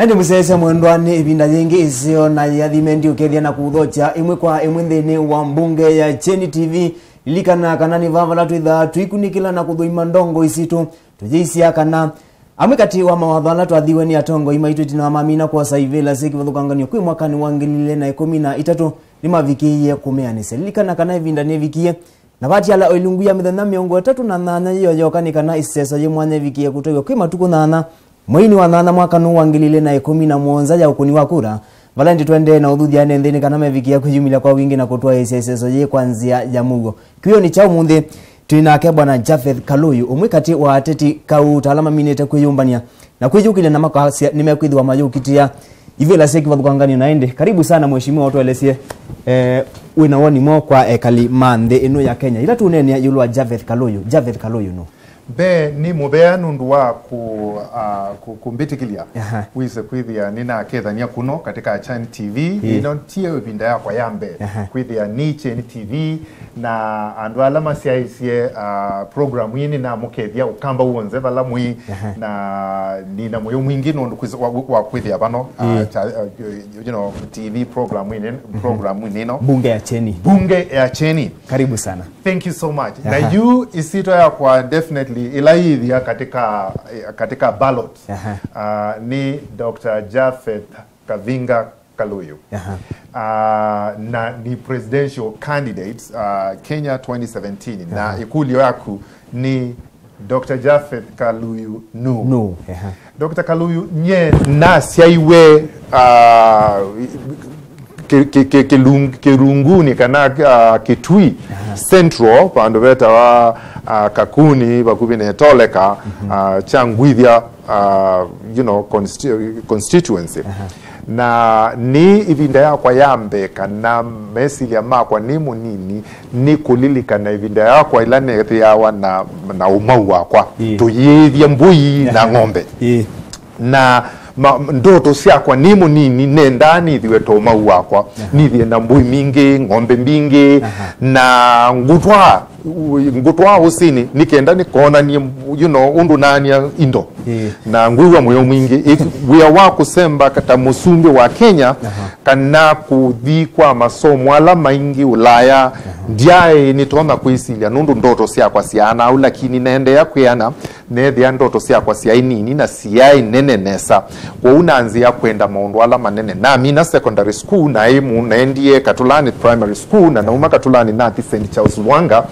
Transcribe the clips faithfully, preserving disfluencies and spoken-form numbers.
Ĩndĩ mũsyaĩĩsya mwendwa, nĩ ĩvinda yĩngĩ ĩseo na yĩathime ndiũkethya na kũũthokya ĩmwe kwa ĩmwe nthĩnĩ wa mbunge ya Kyeni T V. Lilikana kana nĩ vaa vala twĩthaa tũikunĩkĩla na kũthũima ndongoi sitũ, tũyĩisya kana amwe katĩ wa mawatho ala twathiwe nĩ atongoi maitũ ĩtina wa mamina kwosa ivĩla syĩ kĩvathũkanganyo kwĩ mwakanĩ wa ngili ilĩ na ĩkũmi na itatũ nĩmavikĩie kũmeanĩsya. Lilikana kana ĩvinda nĩvikie, na vatiala o ilungu ya mĩthenya mĩongo ĩtatũ na nyanya yĩyo yoka nĩ kana ĩseso yĩ mwanya ĩvikĩe kũtwaiwa kwĩ matukũ nyanya mweinĩ wa nyanya mwaka nũũ wa ngili ilĩ na ĩkũmi na mũonza ya ũkũni wa kura, vala ĩndĩ tũendee na ũthuthya ene nthĩ nĩ kana mevikĩa kwĩyumĩlya kwa wingĩ na kũtwaĩĩsya ĩseso yĩĩ kwa nzĩa ya mũuo. Kĩwĩonĩ kya ũmũnthĩ, twĩ nake Bwana Japheth Kaluyu, ũmwe katĩ wa ateti kauta ala maminĩte kwĩyũmbany'a na kwĩyũkĩlya na makasya nĩmekwĩthĩwa mayũkitĩa ivĩla syĩ kĩvathũkanganyo. Na ĩndĩ, karibu sana mheshimiwa, ũtũelesye, eh, wĩna woni mwaũ kwa ekali ma nthĩ ĩno ya Kenya. Ĩla tũneenea ĩũlũ wa Japheth Kaluyu, Japheth Kaluyu nũ? Mbee, nĩ mũvea nũndũ wa kũ, ah, kũ, kũmbĩtĩkĩlya. Aha. Wĩse kwĩthĩa nĩnakethany'a kũno katika Kyeni T V. Ĩĩ. Ĩno tiyo ĩvinda yakwa ya mbee. Aha. Kwĩthĩa nĩ Kyeni T V, na andũ ala masyaĩĩsye, ah, program ĩĩ nĩnamũkethya Ũkamba w'onthe vala mwĩ. Aha. Na nĩna mũyo mwingĩ nũndũ kwĩsa-, wa, wa kwĩthĩa vano, ah, Ĩĩ. ta, ah, you know, T V program ĩĩ, program ĩno. Bunge ya Kyeni. Bunge ya Kyeni. Karibu sana. Thank you so much. Aha. Na yu ĩsyĩtwa yakwa definitely ĩla yĩthĩa katika, eh, katika ballot. Aha. Ah, nĩ Doctor Japheth Kavinga Kaluyu. Aha. Ah, na nĩ presidential candidate, ah, Kenya twenty seventeen. Na Aha. ĩkũlyo yaku nĩ Doctor Japheth Kaluyu nũ? Nũ, aha. Doctor Kaluyu, nye nasyaiwe, ah, kĩ-, kĩ-, kĩ-, kĩlung-, kĩlungunĩ kana, ah, Kitui Aha. Central, vandũ vetawa, ah, Kakuni, vakuvĩ na Etoleka, Mhm. ah, kya Ngwithya, ah, you know, consti-, constituency. Aha. Na nĩ ĩvinda yakwa ya mbee kana mesilya makwa nĩ mũnini, nĩ kũlilikana ĩvinda yakwa ĩla neethĩawa na, na ũmau wakwa. Ĩĩ. Tũyĩĩthya mbũi na Aha. ng'ombe. Ĩĩ. Na ma, ndoto syakwa nĩ mũnini, nendaa nĩthĩwe ta ũmau wakwa. Aha. Nĩthĩe na mbũi mbingĩ, ng'ombe mbingĩ, Aha. na ngũtwaa, ngũtwaa ũsĩnĩ, nĩ kenda nĩkonanie, you know, ũndũ naania indo. Ĩĩ. Na ngwĩw'a mũyo mwingĩ. Ĩ, wĩa wa kũsemba ta mũsumbĩ wa Kenya, Aha. kana kũthi kwa masomo ala maingĩ Ũlaya, Aha. ndyaĩ nĩtonya kwĩsilya nũndũ ndoto syakwa syaana au, lakini naendeea kwĩana, neethĩa ndoto syakwa syaĩ nini na syaĩ nene nesa. Kwoou nanzĩa kwenda maũndũ ala manene. Namina secondary school, naĩ mu-, naendie Katulani Primary School, na nauma Katulani nathi Saint Charles Lwanga,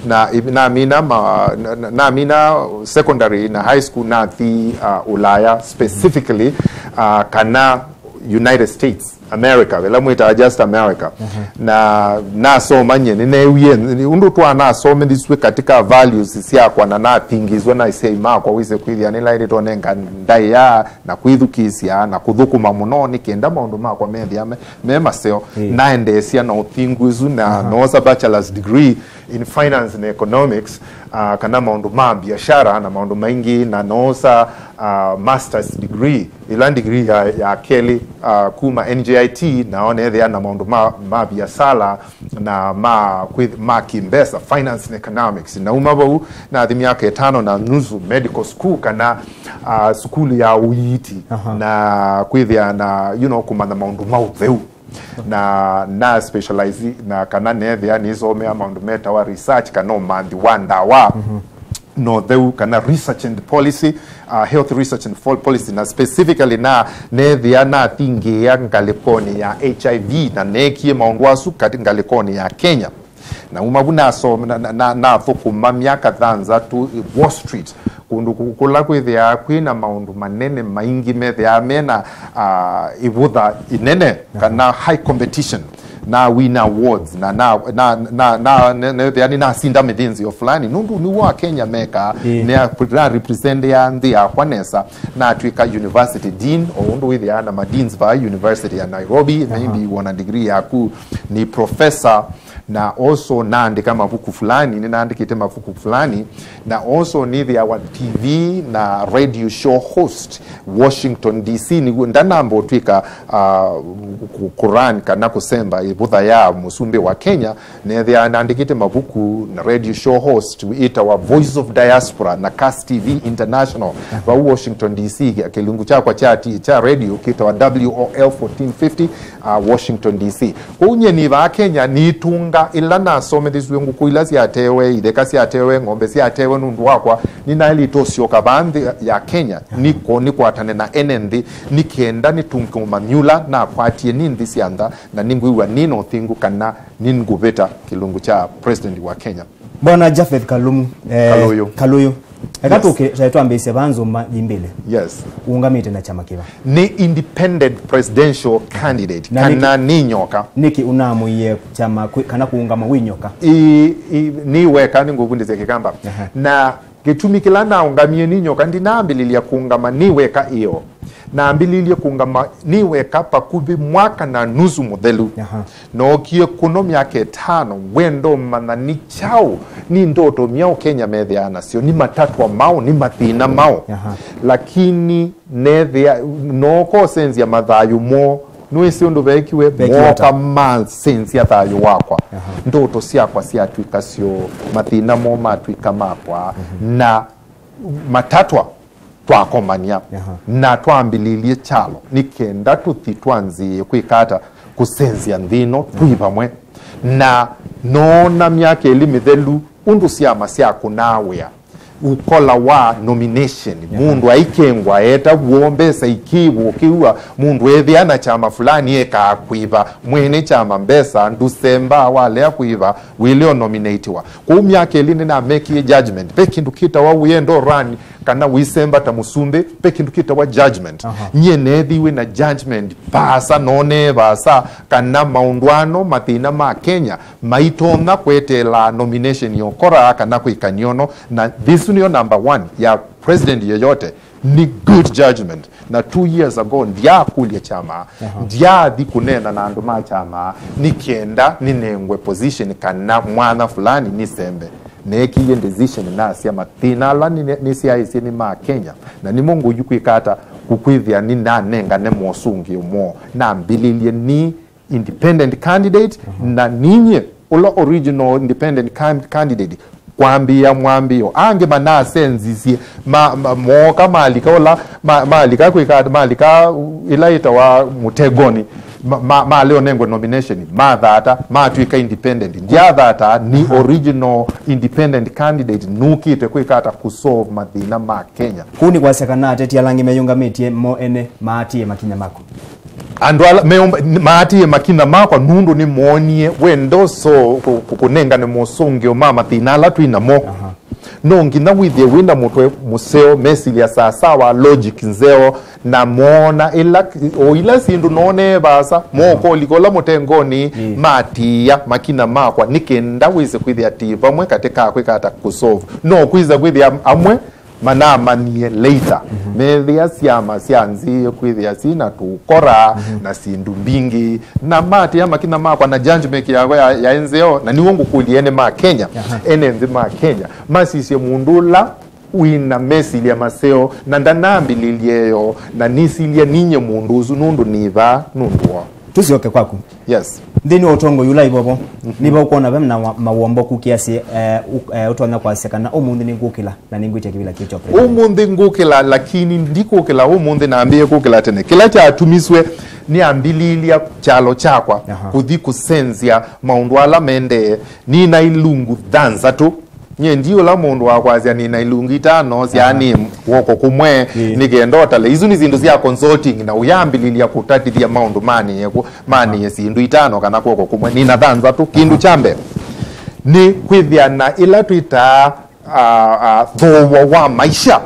na i-, namina ma-, na, na, namina secondary na high school nathi, uh, Ulaya, specifically, uh, kana United States America, ĩla mwĩtaa just America. Mhm. Na nasoma nye, nĩneewie, nĩ ũndũ twanasomethisw'e katika values syakwa, na nathingĩĩsw'a na asyai makwa, wĩse kwĩthĩa nĩlaĩlĩtwe nenga ndaĩa na kwĩthukĩĩsya na kũthũkũma mũno nĩ kenda maũndũ makwa methĩa me, me maseo. Ĩĩ. Naendeesya na ũthingu ũsu na Aha. noosa bachelor's degree in finance and economics, ah, kana maũndũ ma biashara na maũndũ maingĩ, na noosa, ah, master's degree, ĩla degree ya, ya kelĩ, ah, kuma N J I T, nao neethĩa na maũndũ ma, ma biasala na ma, kwĩ, ma kĩmbesa, finance and economics. Nauma vau, nathi myaka ĩtano na nusu medical school, kana, ah, sukulu ya ũiiti, Aha. na kwĩthĩa na, you know, kũmanya maũndũ ma ũtheu. Na na specialize na kana neethĩa nĩsomea maũndũ metawa research kana ũmanthi wa ndawa, Mhm. na ũtheu, kana research and policy, uh, health research and pol-, policy, na specifically na neethĩa nathingĩĩa ngalĩkonĩ ya H I V, na neekie maũndũ asu kati ngalĩkonĩ ya Kenya. Nauma vu nasoma, na, na, na, nathũkũma myaka thanthatũ Wall Street, kũndũ kũ-, kũla kwĩthĩaa kwĩ na maũndũ manene maingĩ methĩaa me na, ah, ĩvũtha ĩnene, kana high competition. Nawina awards, na, na, na, na, na, ne-, nethĩa nĩnasinda mĩthĩnzĩo fulani, nũndũ nĩw'o Akenya mekaa. Ĩĩ. Na, na represent ya nthĩ yakwa nesa, natw'ĩka university dean, o ũndũ wĩthĩaa na ma deans va University ya Nairobi, maybe wona degree yaku nĩ professor, Na also naandĩka mavuku fulani, nĩnaandĩkĩte mavuku fulani, na also nĩthĩawa T V na radio show host Washington D C, nĩw'o ndanamba ũtw'ĩka, uh, ku-, kũran kana kũsemba ĩvũtha ya mũsumbĩ wa Kenya, nethĩawa naandĩkĩte mavuku na radio show host ĩtawa Voice of Diaspora na Kass T V International, vau Washington D C, kĩlungu kyakwa kya ti-, kya radio kĩtawa W O L fourteen fifty, uh, Washington D C. Kwoou nyie nĩ vaa Kenya, nĩtũnga ĩla nasomethisiw'e, ngũkũ ila syatewe, itheka syatewe, ng'ombe syatewe nũndũ wakwa, nĩnaĩlĩte ũsyoka vaa nthĩ ya Kenya, nĩko nĩkwatane na ene nthĩ, nĩ kenda nĩtũnge ũmanyi ũla nakwatie nĩ nthĩ sya nza, na nĩngwĩw'a nĩ na ũthingu kana nĩngũvĩta kĩlungu kya president wa Kenya. Bwana Japheth Kalumu, eh, Kaluyu. Kaluyu. Eka Yes. tũke, tũke twambĩĩsye vaa nzũmba yimbĩlĩ. Yes. Ũũngamĩte na kyama kĩva? Nĩ independent presidential candidate, Na kana nĩkĩ nĩ nyoka. Nĩkĩ ũnaamũie kyama kwĩ-, kana kũũngama wĩ nyoka? I, i, nĩ weka, nĩngũvundĩsya Kĩkamba. Aha. Na kĩtumi kĩla naũngamie nĩ nyoka, ndinaambĩlĩlya kũũngama nĩ weka ĩyo. Naambĩlĩlye kũũngama nĩ weka vakuvĩ mwaka na nusu mũthelu. Aha. Nookie kũno myaka ĩtano, ngwenda ũmanya nĩ kyaũ, nĩ ndoto myaũ Kenya methĩaa nasyo, nĩ matatwa maũ, nĩ mathĩna maũ. Aha. Lakini nethĩa, nooka ũsenzya mathayũ moo, nĩwĩsĩ ũndũ veekiwe? Veekiwe ata? Mooka masenzya thayũ wakwa. Aha. Ndoto syakwa syatw'ĩka syoo, mathĩna moo matw'ĩka makwa, Mhm. na matatwa twakomania Aha. na twambĩlĩlye kyalo nĩ kenda tũthi twanzĩĩe kwĩka ata kũsenzya nthĩ ĩno twĩ vamwe. Na noona myaka ĩlĩ mĩthelu ũndũ syama syakũnaa wĩa, ũkola wa nomination, mũndũ aikengwa eta w'o, mbesa ikĩvwa, ũkĩw'a mũndũ ethĩa na kyama fulani ekaa kwĩva mwene kyama mbesa, ndũsembaa walea kwĩva, wĩleo nominatiwa. Kwoou myaka ĩlĩ nĩnamekie judgment. Ve kĩndũ kĩtawa wĩenda ũrani kana wĩsemba ta mũsumbĩ, ve kĩndũ kĩtawa judgment. Aha. Nyie neethĩiwe na judgment vaasa, noonee vaasa kana maũndũ ano, mathĩna ma Kenya, maitonya kweteela nomination ya ũkora kana kwĩka nyono. Na this nĩyo number one ya president yoyote, nĩ good judgment. Na two years ago, ndyaakũlya kyama, Aha. ndyaathi kũneena na andũ ma kyama, nĩ kenda nĩnengwe position kana mwanya fulani nĩsembe. Neekie decision, nasya mathĩna ala nĩ-, nĩsyaĩsye nĩ ma Kenya, na nĩmo ngũyu kwĩka ata kũkwĩthĩa nĩnanengane mosũngĩo moo. Nambĩlĩlye nĩ independent candidate, Mhm. na ninyie ũla original independent can-, candidate kwambĩĩa mwambĩĩo. Angĩ manasenzisye, ma, ma, mooka malika ũla, ma, malika kwĩka, malika ĩla ĩtawa mũtegoni, ma, ma, maleo nengwe nomination, mathata, matw'ĩka independent. Ndyathata, nĩ Aha. original independent candidate, nũkĩte kwĩka ata kũsolve mathĩna ma Kenya. Kũu nĩ kwasya kana ateti ala angĩ meyũngamĩtye mo ene maatie makinya maku. Andũ ala meũmba-, maatie makinya makwa nũndũ nĩmoonie wendo so kũ-, kũ-, kũnengane mosũngĩo ma mathĩna ala twĩ namo. Aha. No nginya wĩthĩe wĩ na mũtwe mũseo, mesilya sasawa, logic nzeo, na moona ila, o ila syĩndũ noonee vaasa, mookolika ũla mũtengoni, Ĩĩ. matiia makinya makwa, nĩ kenda wĩse kwĩthĩa ti vamwe katĩ ka kwĩka ata kũsolve. No kwĩsa kwĩthĩa amwe manamanyie later. Mhm. Methĩa syama syanzĩĩe kwĩthĩa syĩ na tũkora Mhm. na syĩndũ mbingĩ, na matĩa makinya makwa na judgment yakwa ya, ya nzeo, na nĩw'o ngũkũlya ene ma Kenya, Aha. ene nthĩ ma Kenya, masisye mũndũ ũla wĩ na mesilya maseo, na ndanambĩlĩlya ĩyo, na nĩsilya ninyie mũndũ ũsu nũndũ nĩ vaa nũndũ woo. Tũsyoke kwaku. Yes. Nthĩnĩ wa ũtongoi ũla ivovo, Mhm. nĩvo ũkwona ve na wa-, mawomboku kĩasi, eh, ũ-, eh, ũtonya kwasya kana ũmũnthĩ nĩngũkĩla na nĩngwĩtya kĩvĩla kĩĩ kya president. Ũmũnthĩ ngũkĩla, lakini ndikũkĩla ũmũnthĩ, nambĩĩe kũkĩla tene. Kĩla kyatumiswe nĩambĩlĩlya kyalo kyakwa Aha. kũthi kũsenzya maũndũ ala mendee. Nĩ na ilungu thanthatũ. Nyie ndi ũla mũndũ wa kwasya nĩ na ilungu itano sya Aha. nĩ kw'oko kũmwe, Ĩĩ. nĩ kenda ũtale. Isu nĩ syĩndũ sya consulting, na ũyambĩlĩlya kũtatĩthya maũndũ manĩe kũ-, manĩe syĩndũ itano kana kw'oko kũmwe. Nĩ na thanthatũ. Kĩndũ kya mbee nĩ kwĩthĩa na ĩla twĩtaa, a, a, thooa wa maisha.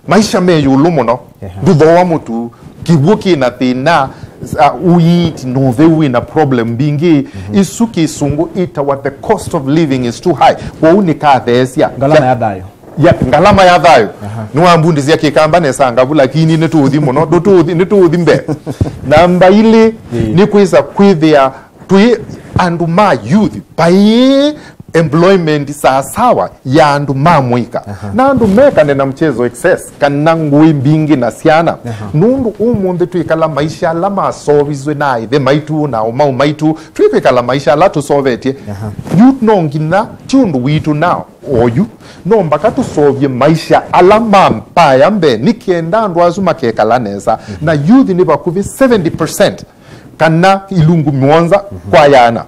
Maisha me ĩũlũ mũno. Ehe. Ndũthooa mũtu, kĩw'ũ kĩ na thĩna, uh, ũiiti na ũtheu wĩ na problem mbingĩ. Mhm. Isu kĩsũngũ ĩtawa the cost of living is too high. Kwoou nĩkatheesya. Ngalama ya thayũ. Ya, ngalama ya thayũ. Aha. Nĩwambundĩsya Kĩkamba nesa ngavu, lakini nĩtũũthi mũno, ndũtũũthi, nĩtũũthi mbee. Namba ilĩ, Ĩĩ. nĩ kwĩsa kwĩthĩa twĩ, Andũ ma youth, vai employment sawasawa ya andũ ma mũika. Aha. Na andũ mekane na mchezo excess, kana ngũĩ mbingĩ na syana. Aha. Nũndũ ũmũnthĩ twĩkala maisha ala masoviswe na ithe maitũ na ũmau maitũ, twĩkwĩkala maisha ala tũsovetye. Aha. Youth no nginya ti ũndũ witũ nao oyu. No mpaka tũsovye maisha ala ma mbaya mbee, nĩ kenda andũ asu makekala nesa. Mhm. Na youth nĩ vakuvĩ seventy percent, kana ilungu mũonza kwa yana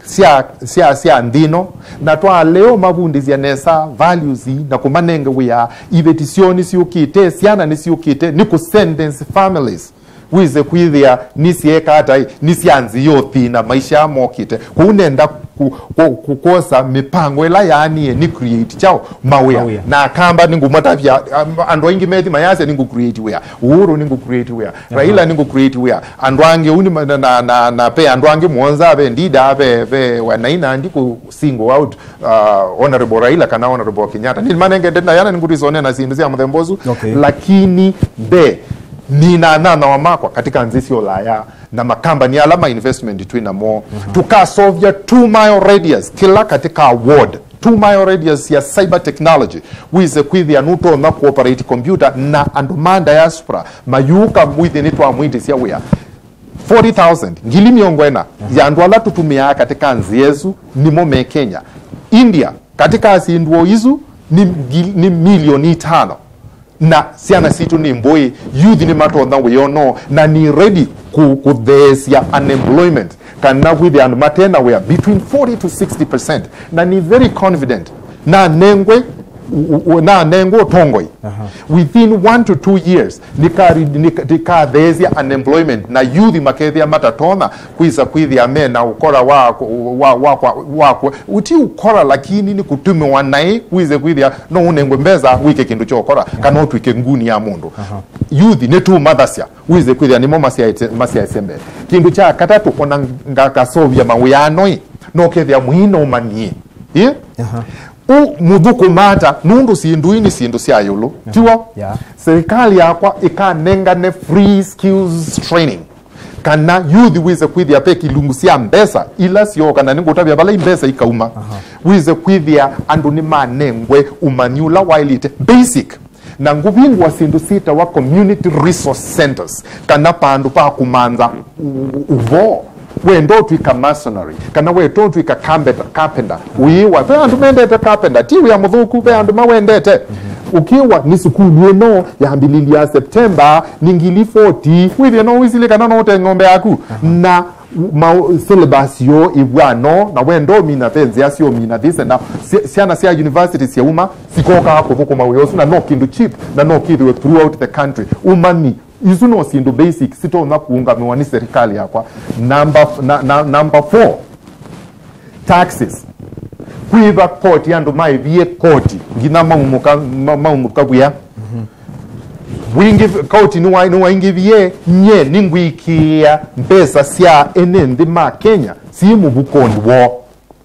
sya, sya, sya nthĩ ĩno, na twalea ũmavundĩsya nesa values na kũmanenge wĩa, iveti syoo nĩsyũkĩte, syana nĩsyũkĩte, nĩ kũ sentence families. Wĩse kwĩthĩa nĩsyeeka ata ĩ, nĩsyanzĩe ũthĩna maisha mokĩte. Kwoou nenda ku-, ku-, ku-, kwosa mĩpango ĩla yaanie nĩ create kyaũ mawĩa. Mawĩa. Na Akamba nĩngũmatavya, um, andũ aingĩ methi mayasya nĩngũ create wĩa. Uhuru nĩngũ create wĩa. Aha. Raila nĩngũ create wĩa. Andũ angĩ ũu nĩ ma-, na, na, na, na ve andũ angĩ mũonza, ve Ndida, ve, ve Wanaina, ndikũ single out, uh, Honorable Raila kana Honorable Kenyatta. Nĩmanengete na yana nĩngũtwisonea na syĩndũ sya mũthemba ũsu. Okay. Lakini mbee, nina anyanyawa makwa katika nthĩ sya Ulaya na makambani ala ma investment twĩ namo. Mhm. Tũkasovya two mile radius kĩla katika ward. Two mile radius ya cyber technology. Wĩse kwĩthĩa nũtonya kũoperate computer na andũ ma diaspora mayũka mwĩthĩ nĩtwamwĩtĩsya wĩa. Forty thousand, ngili mĩongo ĩna, ya andũ ala tũtũmĩaa katika nzĩa ĩsu nĩmo me Kenya. India, katika syĩndũ o isu nĩ ngili, nĩ milioni itano. Na syana sitũ nĩ mbũĩ, youth nĩmatonya wĩono, na nĩ ready kũ-, kũtheesya unemployment, kana kwĩthĩa andũ mate na wĩa between forty to sixty percent. Na nĩ very confident, nanengwe, u-, u-, nanengwe ũtongoi. Aha. Within one to two years, nĩkari-, nĩka-, nĩkatheesya unemployment, na youth makethĩa matatonya kwĩsa kwĩthĩa me na ũkora wa, wa, wa, wa, wa, wa, ũti ũkora, lakini nĩ kũtũmĩwa naĩ, wĩse kwĩthĩa no ũnengwe mbesa wĩke kĩndũ kya ũkora, kana ũtw'ĩke nguni ya mũndũ. Aha. Youth nĩtũmathasya, wĩse kwĩthĩa nĩmo masyaĩte, masyaĩte mbee. Kĩndũ kya katatũ, ona nga-, ngasovya mawĩano ĩ, no kethĩa mwĩĩ no manie. Ĩ? Aha. Ũ mũthũkũma ata, nũndũ syĩndũ ii nĩ syĩndũ sya ĩũlũ. Aha. Tiw'o? Yeah. Serikali yakwa ĩkanengane free skills training. Kana youth wĩse kwĩthĩa ve ilungu sya mbesa ila syoo, kana nĩngũtavya vala i mbesa ikauma. Aha. Wĩse kwĩthĩa andũ nĩmanengwe ũmanyi ũla waĩlĩte basic. Na ngũvingũa syĩndũ syĩtawa community resource centers, kana vandũ va kũmantha ũ-, ũ-, ũvoo. Wenda ũtw'ĩka masonry, kana wenda ũtw'ĩka carpenter, carpenter, ũyĩwa. Ve andũ mendete carpenter, ti wĩa mũthũku, ve andũ mawendete. Ũkĩwa nĩ sukulu ĩno yambĩlĩlya September, nĩ ngili forty, wĩthĩe no wĩsilye kana no ũte ng'ombe yaku. Aha. Na ma syllabus yoo ĩvw'ano, na wenda ũmina ve nzĩa sya ũmina this and that. Sy-, syana sya university syauma, sikokaa kũthũkũma wĩa ũsu, na no kĩndũ cheap, na no kĩthĩwe throughout the country. Ũmanyi, isu no syĩndũ basic sitonya kũũngamĩwa nĩ serikali yakwa. Number, na, na, number four, taxes. Kwĩva koti, andũ maĩvie koti, nginya maumũka, ma-, maumũka wĩa. Mhm. Wingĩ, koti nĩwa-, nĩwaingĩvie, nye nĩngwĩkĩĩa mbesa sya ene nthĩ ma Kenya syĩ mũvukonĩ woo.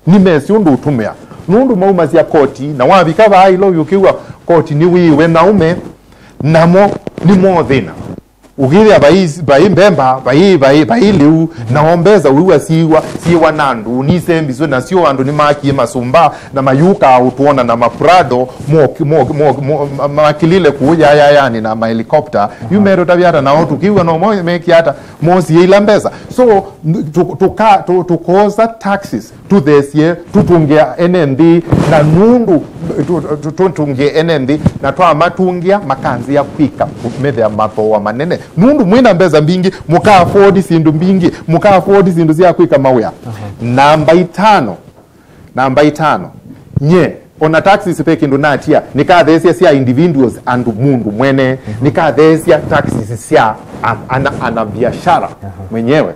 Nĩmesĩ ũndũ ũtũmĩa. Nũndũ maumasya koti, na wavika vaa ĩla ũyũkĩw'a koti nĩwĩĩwe na ũme, namo nĩmothĩna. Ũkĩthĩa vai, vai mbemba, vai, vai, vai lĩu, nao mbesa wĩw'a syĩwa, syĩwa na andũ, nisembiswe nasyo, andũ nĩmakie masumba, na mayũkaa ũtwona na maprado, mo, mo, mo, mo, ma-, makilile kũũ yayayanĩ na mahelikopta. Yu metũtavya ata, nao tũkĩw'a no mo mekie ata, mosie ila mbesa. So, tũ-, tũka-, tũ-, tũkosa taxes. Tũthesye, tũtũngĩa ene nthĩ, na nũndũ tũ-, tũ-, tũtũngĩe ene nthĩ, na twamatũngĩa, makanzĩa kwĩka, methĩa mathooa manene. Nũndũ mwĩ na mbesa mbingĩ, mũka afford syĩndũ mbingĩ, mũka afford syĩndũ sya kwĩka mawĩa. Aha. Namba itano, namba itano, nye, ona taxes ve kĩndũ natia, nĩkatheesya sya individuals, andũ, mũndũ mwene, mhm, nĩkatheesya taxes sya, um, ana, ana biashara, aha, mwenyewe.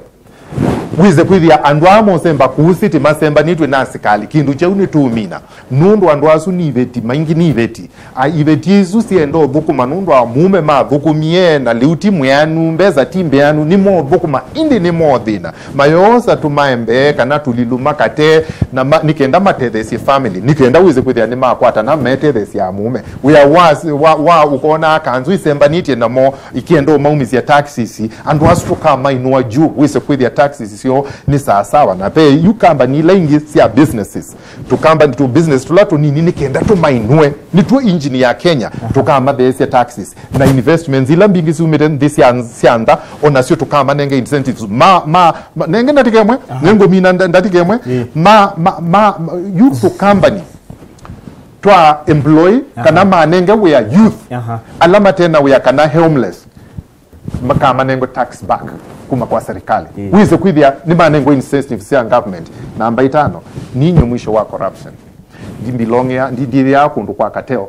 Wĩse kwĩthĩa andũ aa mosemba kũu city masembanĩtw'e na asikalĩ, kĩndũ kyaũ nĩtũũmina, nũndũ andũ asu nĩ iveti, maingĩ nĩ iveti. A, iveti isu syenda ũthũkũma nũndũ amũũme mathũkũmie, na lĩu ti mwĩanu, mbesa ti mbeanu, nĩmothũkũma, ĩndĩ nĩmothĩna. Mayoosa tũmaembe kana tũlilũ makate, na ma-, nĩ kenda matetheesye family, nĩ kenda wĩse kwĩthĩa nĩmakwatana metetheesya amũũme. Wĩa wa, wa, wa ũkona kanzũ isembanĩtye namo, ikenda ũmaumisya taxes, andũ asu tũkamainũa juu, wĩse kwĩthĩa taxes syo nĩ sawasawa na ve yu kambani ila ingĩ sya businesses. Tũkambani tũ business tũla tũnini nĩ kenda tũmainue. Nĩtuo engine ya Kenya, tũkamatheesya taxes. Na investments ila mbingĩ syumĩte nthĩ sya, sya nza, o nasyo tũkamanenge incentives. Ma, ma, ma, nenge ndatika ĩmwe, nĩngũmina nda-, ndatika ĩmwe. Ma, ma, ma, ma, yu tũkambani twa employ kana manenge wĩa youth, ala mate na wĩa kana homeless, makamanengo tax back kuma kwa serikali. Wĩse kwĩthĩa nĩmanengo incentives sya government. Namba itano, ninye mwisho wa corruption. Ndimbilongea, ndi-, ndithiaa kũndũ kwa cartel.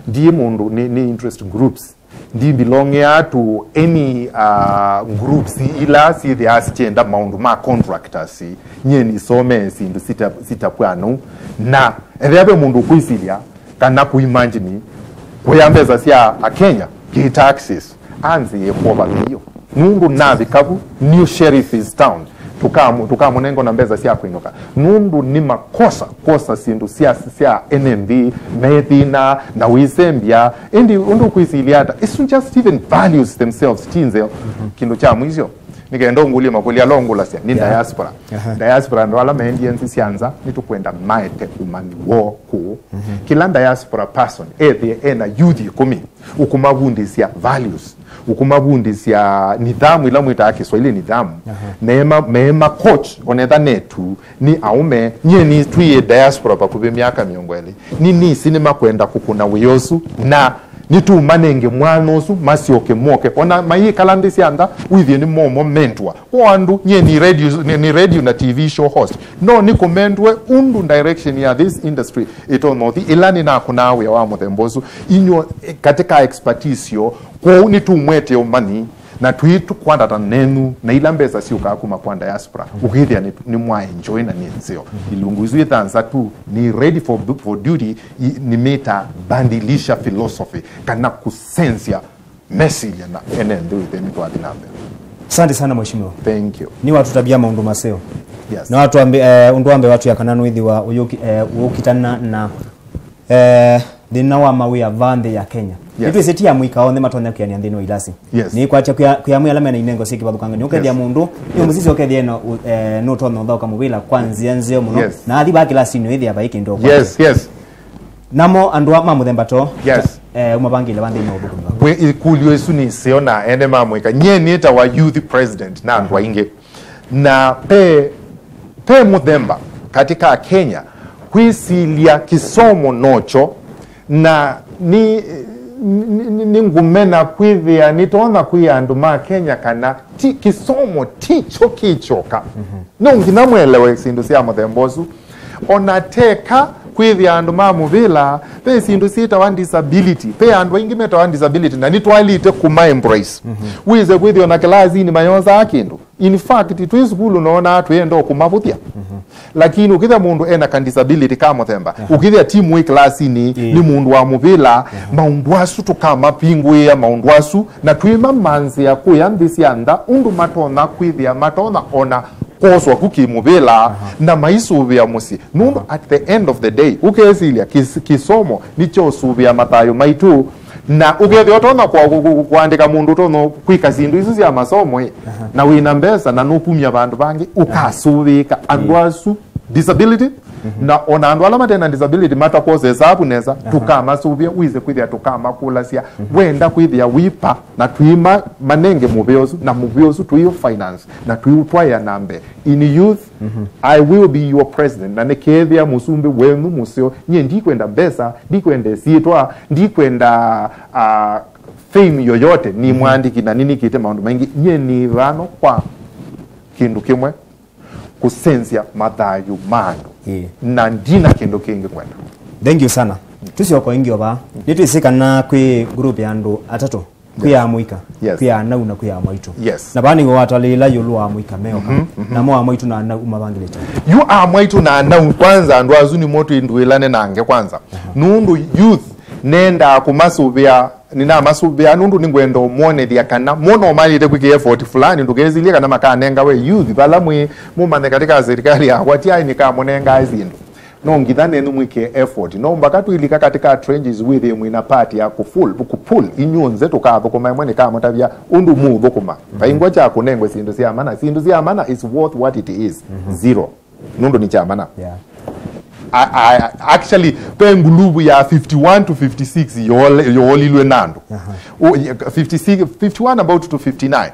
Ndiĩ mũndũ nĩ, nĩ interest groups. Ndimbilongea to any, uh, groups ila syĩthĩaa sikyenda maũndũ ma contractors. Nyie nisomee syĩndũ sita-, sitapwanu. Na ethĩa ve mũndũ ũkwĩsilya kana kũimagine kũya mbesa sya Akenya kĩ taxes, anzĩe kwova mĩio. Nũndũ navika vu, new sheriff is town. Tũkamu-, tũkamũnenga na mbesa sya kwĩnũka. Nũndũ nĩ makosa kwosa syĩndũ sya, sya ene nthĩ, methĩna, na wĩsembya. Ĩndĩ ũndũ ũkwĩsilya ata? It's just even values themselves, ti nzeo. Kĩndũ kya mwisho, nĩkenda ũngũlye makũlyo ala ũngũlasya, nĩ diaspora. Diaspora, andũ ala maendie nthĩ sya nza, nĩtũkwenda maete ũmanyi woo kũũ. Kĩla diaspora person ethĩe ena youth ĩkũmi, ũkũmavundĩsya values, ũkũmavundĩsya nidhamu, ila mwĩtaa Kiswahili nidhamu. Meema, meema coach, onetha netu, nĩ aũme, nyie nĩtwĩe diaspora vakuvĩ myaka mĩongo ĩlĩ. Nĩ nĩsĩ nĩmakwenda kũkũna wĩa ũsu, na nĩtũmanenge mwanya ũsu, masyoke moke. Ona mayĩkala nthĩ sya nza, wĩthĩe nĩ momo mentua. O andũ, nyie nĩ radio, nĩ, nĩ radio na T V show host. No nĩkũmendwe ũndũ direction ya this industry ĩtonya ũthi, ĩla nĩnakũnaa wĩa wa mũthemba ũsu. Inyw'o, eh, katika expertise yo, kwoou nĩtũmwete ũmanyi, na twĩ tũkwandata nenyu, na ila mbesa syũkaa kuma kwa diaspora, ũkĩthĩa nĩ, nĩ mwa enjoy na nĩ nzeo. Ilungu isu ithanthatũ nĩ ready for, for duty, i-, nĩmĩta badilisha philosophy, kana kũsenzya mesilya na ene nthĩ wĩthĩe nĩtwathi na mbee. Asante sana, Mheshimiwa. Thank you. Nĩwatũtavya maũndũ maseo. Yes. Na watwambi-, eh, ũndũ wa mbee watwĩa kana nũĩthĩwa ũyũki-, eh, ũkitana na, eh, thĩna wa mawĩa va nthĩ ya Kenya. Yes. Nĩtwĩsĩ ti amũika onthe matonya kwĩanĩa nthĩnĩ wa ilasi. Yes. Nĩkwatya kwĩ a-, kwĩ amwe ala mena inengo syĩ kĩvathũkangany'o. Ũkethĩa mũndũ nĩ mũsisi, ũkethĩa no, eh, nũtonya ũthaũka mũvĩla kwa nzĩa nzeo mũno. Yes. Na athi va kĩlasinĩ, ũĩthĩa vai kĩndũ ũkwatya. Yes, yes. Namo andũ a ma mũthemba to, yes, eh, ũmavangĩle va nthĩnĩ wa ũthũkũmi waku? Kwĩ ĩkũlyo ĩsu nĩ ĩseo na ene ma mũika. Nyie nĩtawa youth president na andũ aingĩ. Na pe, pe mũthemba katika Kenya kwĩsilya kĩsomo nokyo, na nĩ, nĩ, nĩ, nĩ ngũmena kwĩthĩa nĩtonya kwĩa andũ ma Kenya kana ti kĩsomo tikyo kĩkyoka. No nginya mwelewe syĩndũ sya mũthemba ũsu. Ona teka kwĩthĩa andũ ma mũvĩla, ve syĩndũ syĩtawa disability. Ve andũ aingĩ metawa disability, na nĩtwaĩlĩte kũma embrace. Wĩse kwĩthĩa ona kĩlasinĩ mayosaa kĩndũ. In fact, twĩ sukulu noonaa twĩenda o kũmavũthya. Lakini ũkĩthĩa mũndũ ena ka disability ka mũthemba, ũkĩthĩa ti mwĩ kĩlasinĩ, nĩ mũndũ wa mũvĩla, maũndũ asu tũkamapingũĩa maũndũ asu, na twĩmamanzĩa kũya nthĩ sya nza, ũndũ matonya kwĩthĩa, matonya ona kwoswa ku kĩmũvĩla, na maisũvĩa mũsyĩ. Nũndũ at the end of the day, ũkesilya kĩs-, kĩsomo nĩkyo ũsũvĩa mathayũ maitũ, na ũkethĩa ũtonya kwa-, ku-, ku-, kũandĩka mũndũ ũtonya kwĩka syĩndũ isu sya masomo ĩ, na wĩna mbesa na nũkumya vandũ vangĩ, ũkasũvĩĩka andũ asu disability, na ona andũ ala mate na disability matakwosesa avu nesa, tũkamasũvĩa, wĩse kwĩthĩa tũkamakũlasya, wenda kwĩthĩa wĩpa, na twĩma manenge mũvea ũsu, na mũvea ũsu tũiũ finance, na tũiũtwaĩa na mbee. In youth, I will be your president. Na nĩkethĩa mũsumbĩ wenyu mũseo, nyie ndikwenda mbesa, ndikwenda syĩtwa, ndikwenda, ah, fame yoyote. Nĩ mwandĩki na nĩnĩkĩte maũndũ maingĩ. Nyie nĩ vano kwa kĩndũ kĩmwe, kũsenzya mathayũ ma andũ. Na ndina kĩndũ kĩngĩ kwenda. Thank you sana. Tũsyoka ĩngĩ o vaa. Nĩtwĩsĩ kana kwĩ group ya andũ atatũ. Kwĩ amũika, kwĩ anau na kwĩ amwaitũ. Yes. Na vaa nĩw'o watwalĩĩla ĩũlũ wa amũika meoka. Namo amwaitũ na anau ũmavangĩlĩte? Yu amwaitũ na anau, kwanza andũ asu nĩmo twĩndũĩlane nange kwanza. Nũndũ youth nendaa kũmasũvĩa, nĩnamasũvĩa nũndũ nĩngwenda ũmwonethya kana mo no maĩlĩte kwĩkĩa effort fulani, ndũkesilye kana makanenga we youth vala mwĩ mũmanye katika serikali yakwa ti aĩ nĩkamũnengae syĩndũ. No nginya nenyu mwĩkĩe effort. No mbaka twĩlika katika trenches wĩthĩe mwĩna part ya kũpull, kũpull inyw'onthe tũkathũkũma ĩmwe nĩkamũtavya ũndũ mũũthũkũma. Vaingwa kya kũnengwe syĩndũ sya mana. Syĩndũ sya mana is worth what it is. Zero. Nũndũ nĩ kya mana. Yeah. I, I, actually, pe nguluvu ya fifty-one to fifty-six yoole- yoolilwe na andũ. Aha. O, ya, fifty-six, fifty-one about to fifty-nine.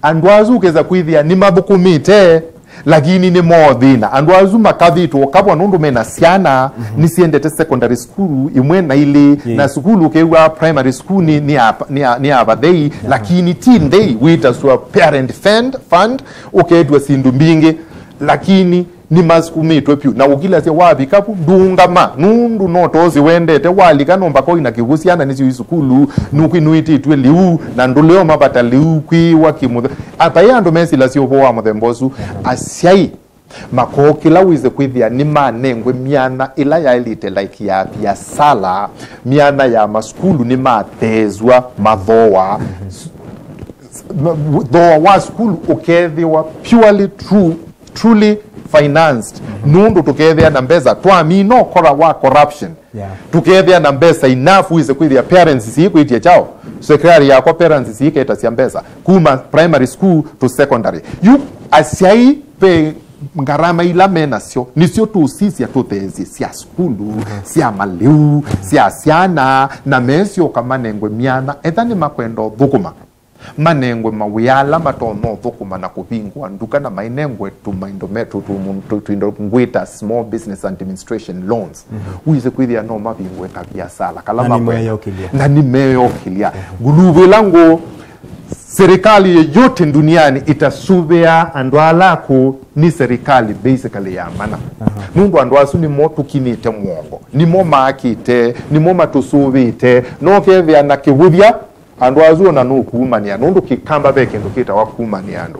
Andũ asu ũkesa kwĩthĩa nĩmathũkũmĩte, lakini nĩmoothĩna. Andũ asu makavĩtwe ũkavwa nũndũ mena syana, nĩsiendete secondary school imwe na ilĩ, na sukulu ũkew'a primary school nĩ, nĩ ya, nĩ ya, nĩ ya vathei, lakini ti nthei, wĩtaswa parent fund, fund, ũketwa syĩndũ mbingĩ, lakini nĩmasukumĩtwe vyũ. Na ũkilasya wavika vu, ndũngama, nũndũ no tosi wendete, walika no mbaka ũina kĩw'ũ syana nĩsyo i sukulu, nũkwĩ- nũĩtĩtw'e lĩu, na ndũleo mavata lĩu kwĩwa kĩmũthe. Atai andũ mesilasya ũvoo wa mũthemba ũsu, asyai makokĩla wĩse kwĩthĩa nĩmanengwe myana ĩla yaĩlĩte, like ya viasala, myana ya masukulu nĩmatheeswa mathooa. S- s- ma- thooa wa sukulu ũkethĩwa purely true, truly financed. Nũndũ tũkethĩa na mbesa, twamina ũkora wa corruption. Yeah. Tũkethĩa na mbesa enough wĩse kwĩthĩa parents siikwĩtya chao. Secretary yakwa parents siiketasya mbesa kuma primary school to secondary. Yu asyai ve ngarama ila menasyo, nĩsyo tũsisya tũtheesye sya sukulu, sya malĩu, sya syana, na mesyoka manengwe myana, etha nĩmakwenda ũthũkũma. Manengwe mawĩa ala matonya ũthũkũma na kũvingũa nduka na mainengwe tũmaindo me- tũ- tũ- tũ- tũindo ngwĩta small business administration loans. Wĩse kwĩthĩa no mavingũe kaviasala kala na makwenda. Nĩmeyokĩlya. Na nĩmeyokĩlya. Nguluvu ĩla ngũ, serikali yoyote duniani itasuvĩa andũ ala akũũ nĩ serikali basically ya mana. Nũndũ andũ asu nĩmo tũkinĩte mwongo, nĩmo maakĩte, nĩmo matũsũvĩte, no kethĩa na kĩvũthya. Andũ asu ona nũkumanĩa, nũndũ Kĩkamba ve kĩndũ kĩtawa kumanĩa andũ.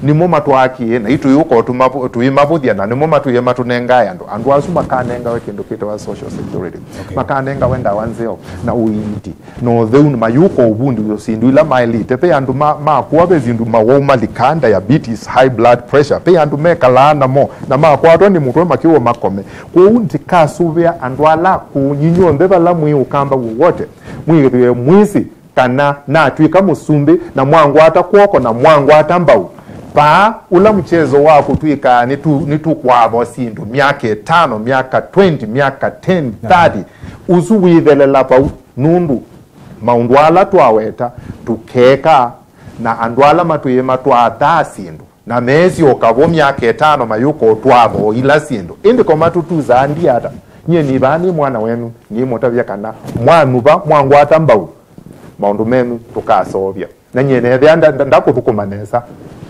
Nĩmo matwakie, na itũyũka tũimavũthya, na nĩmo matwĩe matũnengae andũ. Andũ asu makanengawe kĩndũ kĩtawa social security. Okay. Makanengawe ndawa nzeo na ũiiti na ũtheu, na mayũka ũvundi syĩndũ ila maĩlĩte. Ve andũ ma- makũa, ve syĩndũ mawau malika, diabetes, high blood pressure. Ve andũ mekalaa namo na makwatwa nĩ mũtwe makĩwa makome. Kwoou ndikasũvĩa andũ ala akũũ, nyinyw'onthe vala mwĩ Ũkamba wowote, mwĩthĩwe mwĩsĩ kana natw'ĩka mũsumbĩ na mwangwata kw'oko na mwangwata mbau, vaa ũla mũkyezo wa kũtw'ĩkaa nĩtũ- nĩtũkwatha syĩndũ myaka ĩtano, myaka twenty, myaka ten, thirty, ũsu wĩthelela vau, nũndũ maũndũ ala twaweta tũkeeka na andũ ala matwĩe matwathaa syĩndũ. Na meesyoka vo myaka ĩtano mayũka ũtwatha o ila syĩndũ. Ĩndĩ ko matũtusaa ndia ata? Nyie nĩ vaa nĩ mwana wenyu, nĩmũtavya kana mwanũva, mwangwata mbau, maũndũ menyu tũkaseũvya. Na nyie nethĩa nda- nda- ndakũthũkũma nesa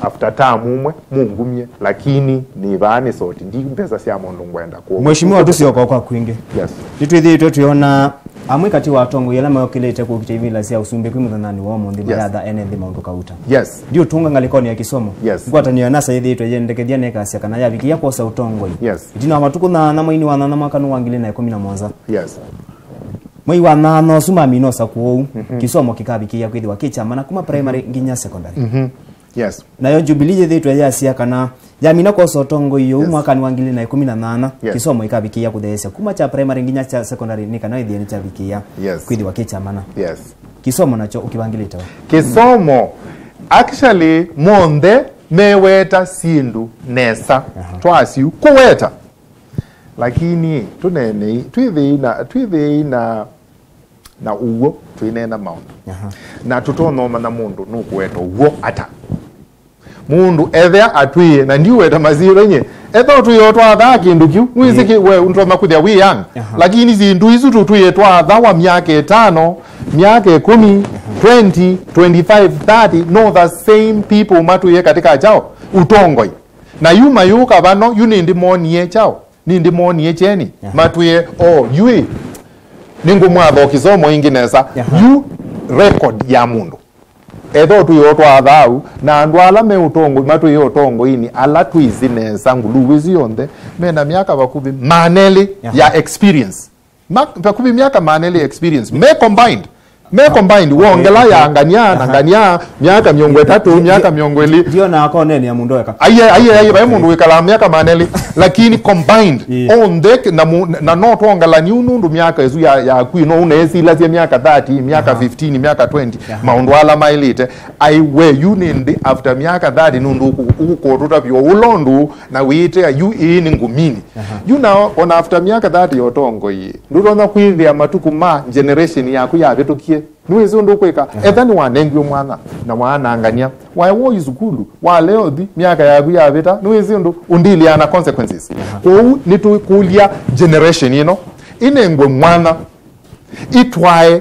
after term ũmwe, mũngumye, lakini nĩ vaa nĩ soti, ndi mbesa sya mũndũ ngwenda kũũ. Mheshimiwa, tũsyoka kwa kwingĩ. Yes. Nĩtwĩthĩĩtwe twĩona amwe katĩ wa atongoi ala mayokĩlĩte kũkita ivila sya ũsumbĩ kwĩ mũthenyanĩ wa ũmũnthĩ, yes, mayatha ene nthĩ maũndũ kauta. Yes. Ndiũtũnga ngalĩkonĩ ya kĩsomo. Yes. Ngwatanĩo ya NASA yĩthĩĩtwe yendekethya na ĩkasya kana yavikĩĩa kwosa ũtongoi. Yes. Ĩtina wa matukũ nyaanya, mweinĩ wa nyanya, mwaka nĩ wa ngili na ĩkũmi na mũonza. Yes. Mwei wa nyanya ũsu mamina ũsakũo ũu, mhm, kĩsomo kĩkavikĩĩa kwĩthĩwa kĩ kya mana kuma primary, mhm, nginya secondary. Mhm. Yes. Nayo Jubilee yĩthĩĩtwe yasya kana yamina kwosa ũtongoi ũu, yes, mwakanĩ wa ngili na ĩkũmi na nyanya, yes, kĩsomo ĩkavikĩĩa kũtheesya kuma kya primary nginya kya secondary nĩ kana ĩthĩe nĩkyavikĩĩa, yes, kwĩthĩwa kĩ kya mana. Yes. Kĩsomo nakyo ũkĩvangĩlĩte va? Kĩsomo, actually, monthe meweta syĩndũ nesa. Aha. Twasyu kũweta. Lakini tũneenei, twĩthĩei na, twĩthĩei na na ũw'o twĩneena maũndũ. Aha. Na tũtonya ũmanya mũndũ nũkũweta ũw'o ata. Mũndũ ethĩa atwĩe, na ndiũweta masyĩtwa nye, ethĩa ũtwĩe ũtwathaa kĩndũ kĩu, wĩsĩ, ĩĩ, kĩ- we ũtonya kwĩthĩa wĩ young. Aha. Lakini syĩndũ isu tũtwĩe twathawa myaka ĩtano, myaka ĩkũmi, aha, twenty, twenty-five, thirty, no the same people matwĩe katika chao ũtongoi. Na yu mayũka vano, yu nĩndĩmonie chao. Nĩndĩmonie kyeni, aha, matwĩe, o, yu ĩ, nĩngũmwatha o kĩsomo ĩngĩ nesa. Aha. Yu record ya mũndũ. Etho twĩo twa thau, na andũ ala me ũtongoi, matwĩe ũtongoinĩ, ala twĩsĩ nesa, nguluvu ĩsu yonthe, mena myaka vakuvĩ maana elĩ, aha, ya experience. Ma-, vakuvĩ myaka maana elĩ experience. Me combined. Me combined, wongela ya ngania na ngania, myaka mĩongo ĩtatũ, myaka mĩongo ĩlĩ. Ndio na akonene ya mũndũ eka. Aiye, aiye, aiye, vai mũndũ wĩkalaa myaka manelĩ, lakini combined, Ĩĩ. onthe, na mu-, na no twongelani yu nũndũ myaka ĩsu ya, yaku ĩ, no ũneesilasya myaka thirty, myaka fifteen, myaka twenty, maũndũ ala maĩlĩte. Aiwe, yu nĩndĩ after myaka thirty nũndũ ũkũ-, ũkũtũtavya ũla ũndũ, na wĩĩtea yu ĩĩ nĩ ngũmini. Yu na ona after myaka thirty ya ũtongoi, ndũtonya kwĩthĩa matukũ ma generation yaku yavĩtũkie. Nĩwĩsĩ ũndũ ũkwĩka? Etha nĩwanengiwe mwana na waanangania, waewa ũi sukulu, walea ũthi, myaka yaku yavĩta, nĩwĩsĩ ũndũ ũndilĩaa na consequences. Kwoou nĩtũkũlya generation ĩno ĩnengwe mwana, ĩtwae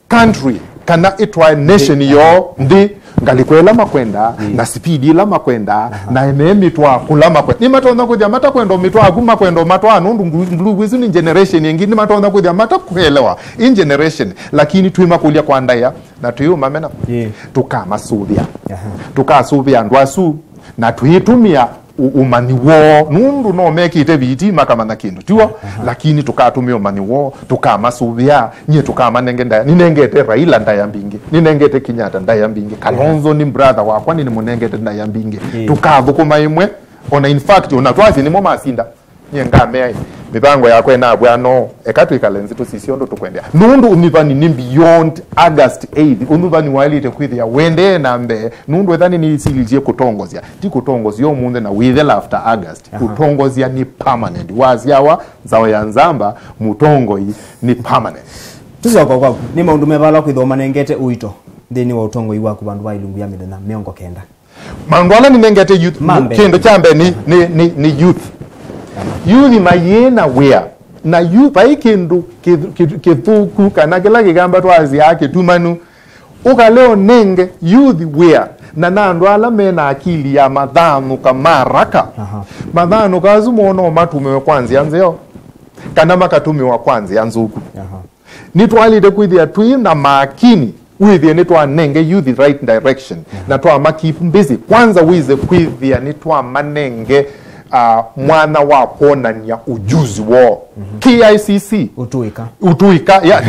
country kana ĩtwae nation yoo nthĩ, ngalĩko ĩla makwenda, na speed ĩla makwenda, na meemĩtwaa kũla makwenda. Nĩmatonya kwĩthĩa matakwenda ũmĩtwaa ku, makwenda ũmatwaa nũndũ nglu-, nguluvu ĩsu nĩ generation ĩngĩ, nĩmatonya kwĩthĩa matakwelewa in generation, lakini twĩmakũlya kwa ndaĩa na twĩũmamena. Ĩĩ. Tũkamasũvĩa. Tũkasũvĩa andũ asu na twĩtũmĩa ũ-, ũmanyi woo, nũndũ no mekĩte viti makamanya kĩndũ tiw'o. Lakini tũkatũmĩa ũmanyi woo, tũkamasũvĩa. Nyie tũkamanenge ndaĩa, nĩnengete Raila ndaĩa mbingĩ, nĩnengete Kenyatta ndaĩa mbingĩ, Kalonzo nĩ brother wakwa, nĩnĩmũnengete ndaĩa mbingĩ. Ĩĩ. Tũkathũkũma ĩmwe, ona in fact, ona twasye nĩmo masinda, nyie ngamea, mĩvango yakwa ĩnavw'a no, eka twĩkale nzĩ tũsisye ũndũ tũkwendea. Nũndũ ũnyuvani nĩ beyond August eighth. Ũnyuvani waĩlĩte kwĩthĩa wendee na mbee, nũndũ etha nĩnĩsililye kũtongosya, ti kũtongosya ũmũnthĩ na wĩthela after August. Kũtongosya nĩ permanent. Wasyawa nzaũ ya nzamba, mũtongoi nĩ permanent. Tũsyoka kwaku, nĩ maũndũ meva ala kwĩthĩwa manengete ũito nthĩnĩ wa ũtongoi waku vandũ va ilungu ya mĩthenya mĩongo kenda? Maũndũ ala nĩnengete youth, kĩndũ kya mbee nĩ, nĩ, nĩ, nĩ youth. Youth mayĩna wĩa. Na yu vai kĩndũ kĩthu-, kĩthu-, kĩthũku kana kĩla kĩkamba twasyaa kĩtumanu. Ũkale ũnenge youth wĩa, na na andũ ala me na akili ya mathanũka ma raka. Mathanũka asu moo no matũmĩwe kwa nzĩa nzeo, kana makatũmĩwa kwa nzĩa nzũku. Nĩtwaĩlĩte kwĩthĩa twĩ na makini, wĩthĩe nĩtwanenge youth right direction, na twama keep busy. Kwanza wĩse kwĩthĩa nĩtwamanenge, ah, mwanya wa kwonany'a ujuzi woo. K I C C. Ũtũĩka. Ũtũĩka, yeah.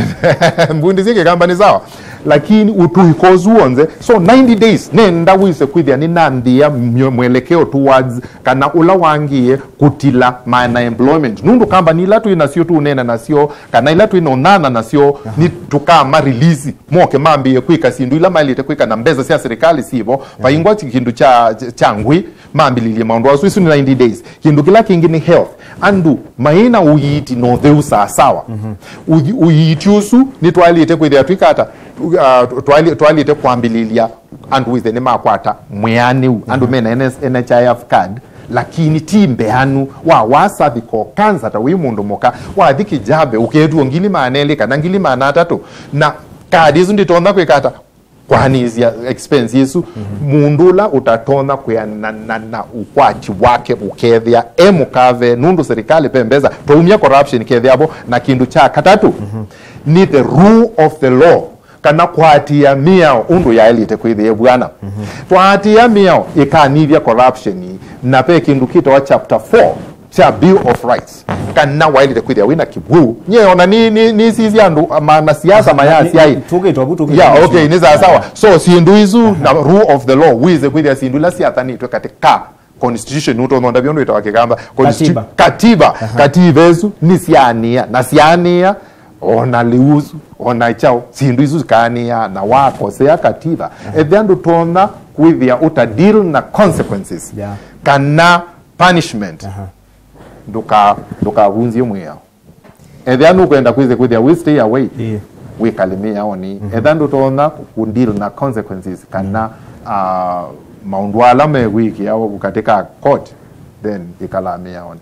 Mbundi syĩ Kĩkamba nĩ sawa. Lakini ũtũĩka ũsu w'onthe. So ninety days, nenda wĩse kwĩthĩa nĩnanthĩa myo-, mwelekeo towards kana ũla wangĩe kũtila maana employment. Nũndũ kambani ila twĩ nasyo tũũneena nasyo, kana ila twĩ na ũnana nasyo, nĩ tũkama release, moke mambĩĩe kwĩka syĩndũ ila maĩlĩte kwĩka na mbesa sya sirikali syĩvo, vaingwa kĩndũ kya, kya ngũĩ, mambĩlĩlye maũndũ asu. Isu nĩ ninety days. Kĩndũ kĩla kĩngĩ nĩ health. Andũ maĩ na ũiiti na ũtheu sawasawa. Ũthi-, ũiiti ũsu nĩtwaĩlĩte kwĩthĩa twĩka ata? Uh, twaĩlĩ-, twaĩlĩte kwambĩlĩlya andũ wĩse nĩmakwata mwĩanĩu, andũ mena N S, N H I F card, lakini ti mbeanu. Wa, wa cervical cancer ta wĩ mũndũ mũka, wathi Kĩjabe, ũketw'o ngili maana elĩ kana ngili maana atatũ, na kadi ĩsu ndĩtonya kwĩka ata? Kwanĩsya expense ĩsu. Mũndũ ũla ũtatonya kwĩanana na ũkwati wake ũkethĩa e mũkave, nũndũ serikali ve mbesa, twaumya corruption kethĩa vo. Na kĩndũ kya katatũ, nĩ the rule of the law. Kana kũatĩĩa mĩao ũndũ yaĩlĩte kwĩthĩa ĩvw'ana. Twaatĩĩa mĩao ĩkanyivya corruption, na ve kĩndũ kĩtawa chapter four kya Bill of Rights, kana waĩlĩte kwĩthĩa wĩna kĩw'ũ. Nyie ona nĩ, nĩ, nĩsisya andũ ma, na siasa mayasyaĩ. Tũkĩtwa vu, tũkĩtwa. Yeah, okay, nĩ sawa sawa. So syĩndũ isu na rule of the law, wĩse kwĩthĩa syĩndũ ila syathanĩtwe katika constitution, nũtonya ndavya ũndũ ĩtawa Kĩkamba. Constitu-, katiba. Katiba. Katiba ĩsu nĩsyaanĩa, na syaanĩa, ona lĩu ũsu, ona kyaũ, syĩndũ isu sikaanĩa, na wakosea katiba. Ethĩa ndũtonya kwĩthĩa ũta deal na consequences, kana punishment, ndũka-, ndũkavunzye mwĩao. Ethĩa nũkwenda kwĩse kwĩthĩa wĩ stay away, wĩkale mĩaonĩ. Ethĩa ndũtonya kũ deal na consequences kana, ah, maũndũ ala mekwĩkĩa katika court, then ĩkala mĩaonĩ.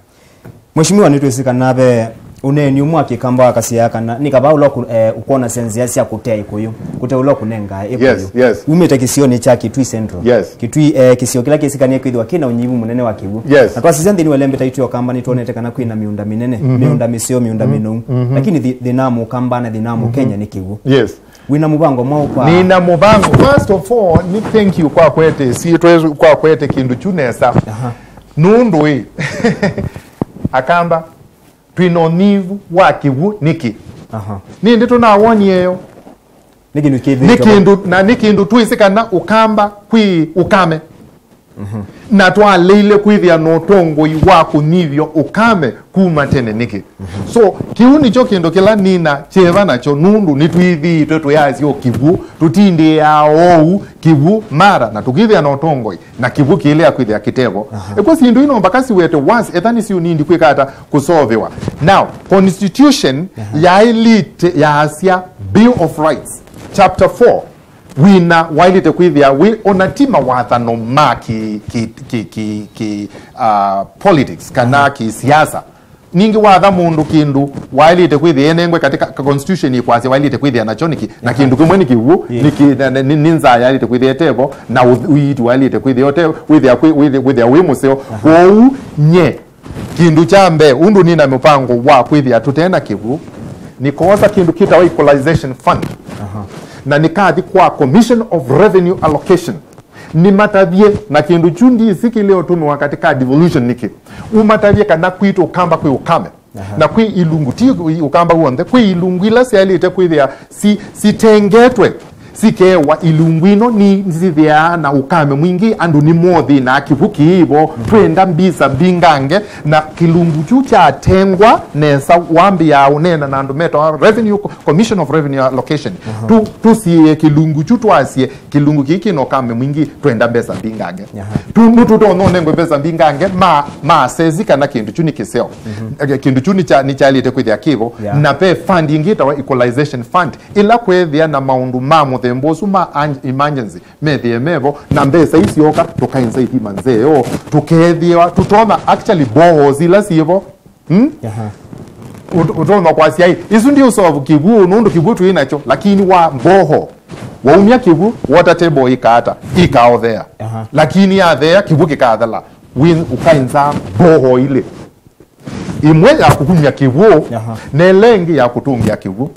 Mheshimiwa, nĩtwĩsĩ kana ve ũneeni ũmwe wa Kĩkamba wakasya kana nĩ kavaa ũla ũku-, eh, ũkwonasya nzĩa sya kũtea ĩkũyũ, kũtea ũla ũkũnengaa ĩkũyũ. Yes, yes. Umĩte kĩsionĩ kya Kitui Central. Yes. Kitui, eh, kĩsio kĩla kĩsĩkanie kwĩthĩwa kĩna ũnyivu mũnene wa kĩw'ũ. Yes. Na twasisya nthĩnĩ wa ĩlembeta itũ ya Ũkamba, nĩtwonete kana kwĩna mĩũnda mĩnene, mĩũnda mĩseo, mĩũnda mĩnou. Lakini thi-, thĩna wa Mũkamba na thĩna wa Mũkenya nĩ kĩw'ũ. Yes. Wĩna mũvango mwaũ kwa? Nĩna mũvango. First of all, nĩ thank you kwa kwete syĩtwa ĩsu, kwa kwete kĩndũ kyu nesa. Nũndũ ĩ, Akamba, twĩna ũnyivu wa kĩw'ũ nĩkĩ? Nĩndĩ tũnawonie yo. Nĩ kĩndũ kĩthĩĩtwe. Nĩ kĩndũ, na nĩ kĩndũ twĩsĩ kana Ũkamba kwĩ ũkame. Na twaleile kwĩthĩa na ũtongoi wa kũnyivya ũkame kuma tene nĩkĩ. So, kĩu nĩkyo kĩndũ kĩla nina kyeva nakyo, nũndũ nĩtwĩthĩĩtwe tũyasya o kĩw'ũ, tũtindĩaa oou kĩw'ũ mara, na tũkĩthĩa na ũtongoi, na kĩw'ũ kĩilea kwĩthĩa kĩtevo. Aha. Ĩkw'a syĩndũ ino mbaka siwete once, etha nĩsiũnindi kwĩka ata kũsovewa. Now, constitution yaĩlĩte yaasya Bill of Rights, chapter four, wĩna waĩlĩte kwĩthĩa wĩ ona ti mawathano ma ki, ki, ki, ki, ki, uh, politics kana kisiasa. Ningĩ watha mũndũ kĩndũ waĩlĩte kwĩthĩa enengwe katika ka constitution ĩkwasya waĩlĩte kwĩthĩa nakyo nĩkĩ, na kĩndũ kĩmwe nĩ kĩw'ũ, nĩkĩ, na, na, nĩ, nĩ nzaa yaĩlĩte kwĩthĩa ĩtevo, na ũ-, ũiiti waĩlĩte kwĩthĩa ũte, wĩthĩa kwĩ, wĩthĩa, wĩthĩa wĩ mũseo. Kwoou nye, kĩndũ kya mbee, ũndũ nĩ na mũvango wa kwĩthĩa tũte na kĩw'ũ, nĩ kwosa kĩndũ kĩtawa Equalization Fund. Na nĩkathi kwa Commission of Revenue Allocation. Nĩmatavye, na kĩndũ kyu ndĩsĩ kĩlea ũtũmĩwa katika devolution nĩkĩ. Ũmatavye kana kwitũ Ũkamba kwĩ ũkame. Na kwĩ ilungu, ti Ũkamba w'onthe, kwĩ ilungu ila syaĩlĩte kwĩthĩa si, sitengetwe, sikewa ilungu ino nĩ, nĩsithĩaa na ũkame mwingĩ, andũ nĩmothĩnaa, kĩw'ũ kĩivo, twenda mbisa mbingange, na kĩlungu kyu kyatengwa nesa, wambĩaa ũneena na andũ metawa Revenue Co-, Commission of Revenue Allocation. Tu, tũsiĩe kĩlungu kyu twasye, kĩlungu kĩĩ kĩna ũkame mwingĩ, twenda mbesa mbingange. Aha. Tu, nũtũtonya ũnengwe mbesa mbingange, ma, ma assess kana kĩndũ kyu nĩ kĩseo. Eh, kĩndũ kyu nĩkya-, nĩkyaĩlĩte kwĩthĩa kĩvo, na ve fund ĩngĩ ĩtawa Equalization Fund, ĩla kwethĩa na maũndũ ma mũthemba ũsu ma an-, emergency, methĩe mevo, na mbesa isyoka, tũkaenza ithima nzeo, tũkethĩwa, tũtonya actually boreholes ila syĩvo, Hmm? Aha. Ũt-, ũtonya kwasya, "Ĩ, isu ndi ũsolve kĩw'ũ, nũndũ kĩw'ũ twĩ nakyo, lakini wa mboho, waumya kĩw'ũ, water table ĩkaata, ĩkaothea. Aha. Lakini yathea, kĩw'ũ kĩkathela." Wĩ, ũkaenza mboho ilĩ. Ĩmwe ya kũkumya kĩw'ũ, na ĩla ĩngĩ ya kũtũngĩa kĩw'ũ.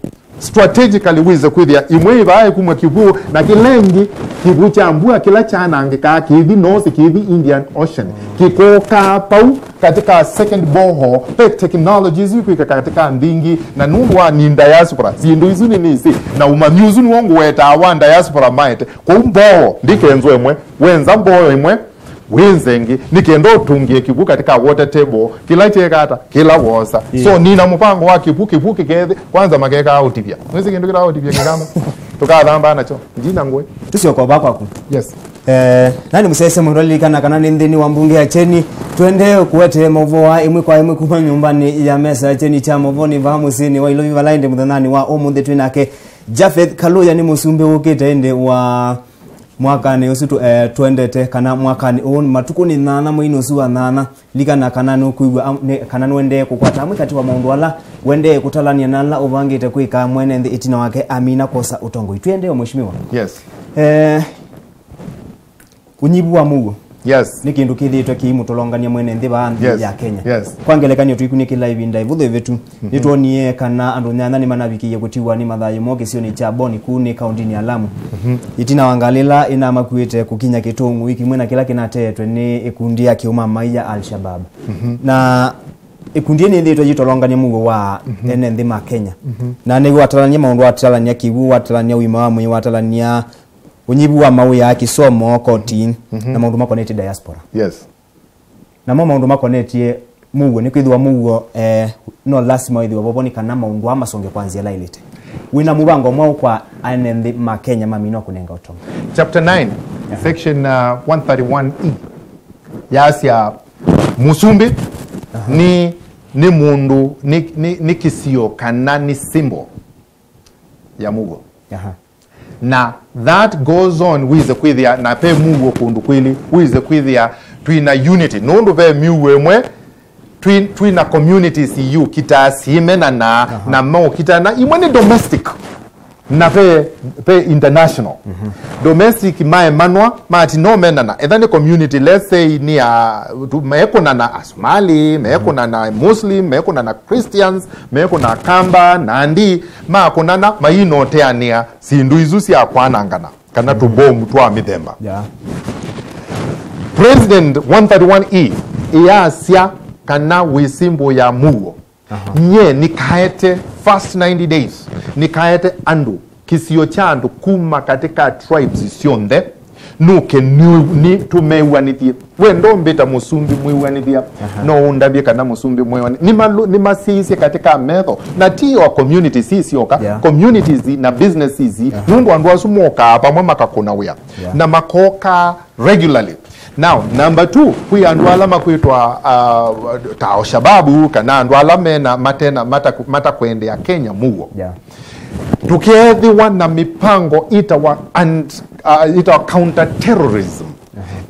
Strategically wĩse kwĩthĩa ĩmwe ĩvaa ĩkumw'a kĩw'ũ, na kĩla ĩngĩ kĩw'ũ kya mbua kĩla kyanangĩkaa kĩthi North, kĩthi Indian Ocean, kĩkookaa pau katika second borehole. Ve technologies ikwĩka katika nthĩ ingĩ, na nũndũ wa nĩ diaspora, syĩndũ isu nĩnĩsĩ, na ũmanyi ũsu nĩw'o ngũwetaa wa diaspora maete. Kwoou mboo ndĩkenzwa ĩmwe, wenza mboo ĩmwe, wĩnze ĩngĩ, nĩ kenda ũtũngĩe kĩw'ũ katika water table, kĩla kyeka ata, kĩla wosa. So, nina mũvango wa kĩw'ũ, kĩw'ũ kĩkethĩ, kwanza makekaa ũtivya. Mwĩsĩ kĩndũ kĩtaa ũtivya kĩkamba? Tũkathambaa nakyo. Ndina ngũĩ. Tũsyoka ũva kwaku. Yes. Eh, nani mũsese mũndũ alilikana kana nĩ nthĩnĩ wa mbunge ya Kyeni. Twende kũete maũvoo ĩmwe kwa ĩmwe kuma nyũmbanĩ ya mesa ya Kyeni kya maũvoo nĩ vaa mũsyĩnĩ wa Ilovi vala ĩndĩ mũthenyanĩ wa ũmũnthĩ twĩ nake Japheth Kaluya nĩ mũsumbĩ wũkĩte ĩndĩ wa mwakanĩ ũsu tũ-, eh, twendete, kana mwakanĩ ũũ, matukũnĩ nyanya mweinĩ ũsu wa nyanya. Likana kana nũkwĩw'a am-, nĩ, kana nũendee kũkwata amwe katĩ wa maũndũ ala ũendee kũtalany'a na ala ũvangĩte kwĩka mwene nthĩ ĩtina wake amina kwosa ũtongoi. Twĩendee, Mheshimiwa. Yes. Eh, ũnyivu wa mũuo. Yes. Nĩ kĩndũ kĩthĩĩtwe kĩimũtolongany'a mwene nthĩ vaa nthĩ, yes, ya Kenya. Yes. Kwa ngelekany'o, tũikunĩkĩla ĩvinda ĩvũthũ ĩvĩtu, nĩtwonie kana andũ nyanya nĩmanavikĩie kũtiwa nĩ mathayũ moo kĩsionĩ kya Boni kũu nĩ kaũndĩnĩ ya Lamu. Ĩtina wa ngalĩ ĩla ĩnamakuĩte kũkinya Kĩtũng'ũi kĩmwe na kĩla kĩnateetwe nĩ ĩkundi ya kĩũmamai ya Al-Shabaab. Na ĩkundi ĩĩ nĩyĩthĩĩtwe yĩtolongany'a mũuo wa ene nthĩ ma Kenya. Na nĩw'o watalany'a maũndũ, watalany'a kĩw'ũ, watalany'a ũima wa mwĩĩ, watalany'a ũnyivu wa mawĩa, kĩsomo, koti, na maũndũ makonetye diaspora. Yes. Namo maũndũ makonetye mũuo, nĩkwĩthĩwa mũuo, eh, no lasima wĩthĩwe vovo nĩ kana maũndũ aa masonge kwa nzĩa ĩla ĩlĩte. Wĩna mũvango mwaũ kwa ene nthĩ ma Kenya maminwa kũnenga ũtonga? Chapter nine, section, uh, one thirty-one E, yasya mũsumbĩ nĩ, nĩ mũndũ, nĩ, nĩ, nĩ kĩsio kana nĩ symbol ya mũuo. Aha. Na that goes on, wĩse kwĩthĩa, na ve mũuo kũndũ kwĩlĩ, wĩse kwĩthĩa twĩna unity. Nũndũ ve mĩuo ĩmwe, twĩ, twĩna communities iũkitaa simenanaa, na mokitana, imwe nĩ domestic, na ve, ve international. Domestic maemanwa, mati no menana, etha nĩ community, let's say, nĩ ya, tu-, mekũnana Asomali, mekũnana Muslim, mekũnana Christians, mekũna Kamba, Nandi, makũnana, mainoteanĩa syĩndũ isu sya kwanangana, kana tũmbomu twa mĩthemba. Yeah. President one thirty-one E ĩyasya kana wĩ symbol ya mũuo. Aha. Nye nĩkaete first ninety days, nĩkaete andũ kĩsio kya andũ kuma katika tribes syonthe, nũke nĩ, nĩ tũmew'anĩthye. We ndombĩta mũsumbĩ mwĩw'anĩthya, no ũndavye kana mũsumbĩ mwĩw'anĩthya. Nĩmalu-, nĩmasyaisye katika metho, na ti o communities ii syoka, Yeah. communities na businesses, nũndũ andũ asu mokaa vamwe makakũna wĩa, Yeah. na makokaa regularly. Now, number two, kwĩ andũ ala makwĩtwa, uh, ta Al-Shababu, kana andũ ala mena, matena, mataku-, matakwendea Kenya mũuo. Yeah. Tũkeethĩwa na mĩpango ĩtawa and, uh, ĩtawa counter terrorism.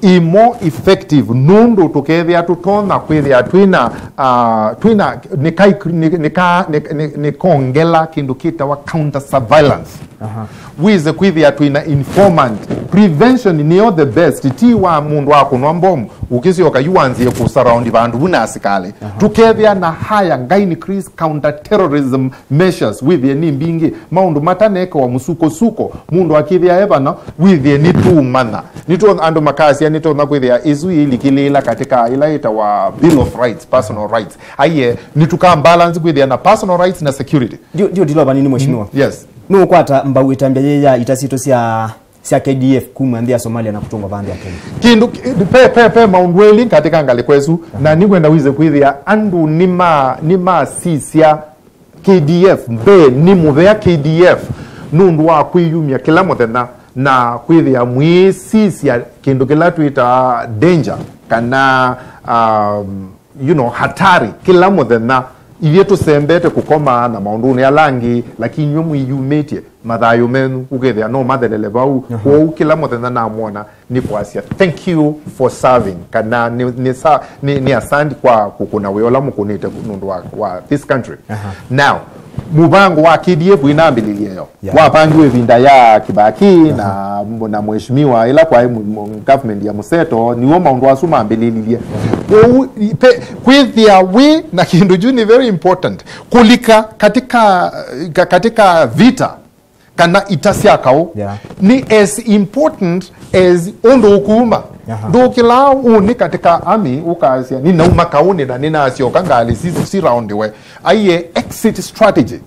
Ĩ more effective, nũndũ tũkethĩa tũtonya kwĩthĩa twĩna, uh, twĩna, nĩka-, nĩ-, nĩka-, nĩ-, nĩ-, nĩkongela kĩndũ kĩtawa counter surveillance. Aha. Wĩse kwĩthĩa twĩna informant. Prevention nĩyo the best. Ti wa mũndũ akũnwa mbomu, ũkĩsyoka yu wanzie kũ surround vandũ vu na asikalĩ. Aha. Tũkethĩa na higher, ngai increase counter terrorism measures, wĩthĩe nĩ mbingĩ. Maũndũ matanekewa mũsukosuko, mũndũ akĩthĩa e vana, wĩthĩe nĩtũũmanya. Nĩtũ-, andũ makasya nĩtonya kwĩthĩa ĩsu yĩlikĩlĩĩla katika ĩla ĩtawa Bill of Rights, personal rights. Aiye, nĩtũka balance kwĩthĩa na personal rights na security. Ndio, ndio, ndilo vanini, mheshimiwa. Mm, yes. Nũkwata mbau ĩtambya yĩ ya ita sitũ sya, sya K D F kuma nthĩ ya Somalia na kũtũngwa vaa nthĩ ya Kenya? Kĩndũ ki-, pe, pe, pe maũndũ elĩ katika ngalĩko ĩsu, na nĩkwenda wĩse kwĩthĩa andũ nĩma-, nĩmasisya K D F, mbee nĩ mũvea K D F, nũndũ wa kwĩyumya kĩla mũthenya na kwĩthĩa mwĩsisya kĩndũ kĩla twĩtaa danger, kana, um, you know, hatari kĩla mũthenya. Ithyĩ tũsembete kũkoma na maũndũnĩ ala angĩ, lakini nyw'o mwĩyumĩtye mathayũ menyu, ũkethĩa no mathelele vau. Aha. Kwoou kĩla mũthenya namwona nĩ kwasya, "Thank you for serving," kana nĩ, nĩ sa-, nĩ, nĩ asandi kwa kũkũna wĩa ũla mũkũnĩte nũndũ wa, wa this country. Aha. Now, mũvango wa K D F wĩnambĩlĩlye yo. Yeah. Wapangiwe ĩvinda ya Kibaki na, na mheshimiwa ĩla kwaĩ mu-, mu-, government ya mũseto, nĩw'o maũndũ asu mambĩlĩlilye. Kwoou, i-, pe-, kwĩthĩa wĩ na kĩndũ kyu nĩ very important. Kũlika katika, ka-, katika vita kana ita sya kaũ, Yeah. nĩ as important as ũndũ ũkuma. Aha. Ndũkĩlaa ũnĩ katika army ũkasya, "Nĩnauma kaũnĩ na nĩnasyoka ngalĩ si, si round we." Aiye, exit strategy.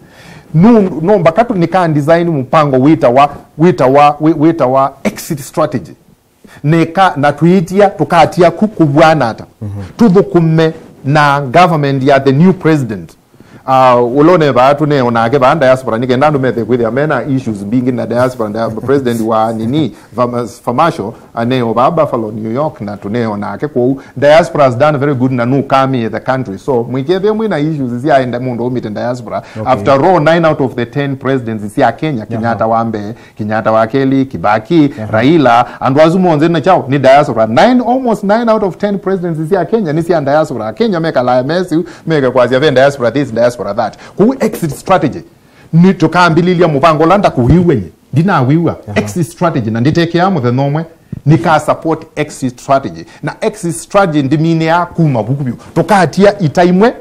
Nũ-, no mbaka tũ-, nĩka design mũpango wĩtawa, wĩtawa, wĩ-, wĩtawa exit strategy. Nĩka, na twĩtia, tũkatia ku kũvw'ana ata? Mhm. Tũthũkũme na government ya the new president. Uh, ũla ũne vaa tũneo nake vaa diaspora, nĩ kenda andũ methe kwĩthĩa mena issues mbingĩ na diaspora, dia-, president wa nini, Fam-, Famasho, aneo vaa Buffalo, New York, na tũneo nake kwoou. Diaspora has done very good na nũkamĩe the country. So, mwĩkethĩe mwĩna issues sya enda mũndũ aumĩte diaspora. Okay. After all, nine out of the ten presidents sya Kenya, Kenyatta wa mbee, Kenyatta wa kelĩ, Kibaki, Raila, andũ asu monthe na chao, nĩ diaspora. Nine, almost nine out of ten presidents sya Kenya nĩ sya diaspora. Kenya mekalaa mesiu, meke kwasya ve diaspora this, diaspora that. Kwoou exit strategy. Nĩ tũkambĩlĩlya mũvango ũla ndakũwĩw'a nye. Ndinawĩw'a. Aha. Exit strategy, na ndĩtekea mũthenya ũmwe. Nĩka support exit strategy. Na exit strategy ndiminĩa kuma vuku vyũ. Tũkatia ita imwe,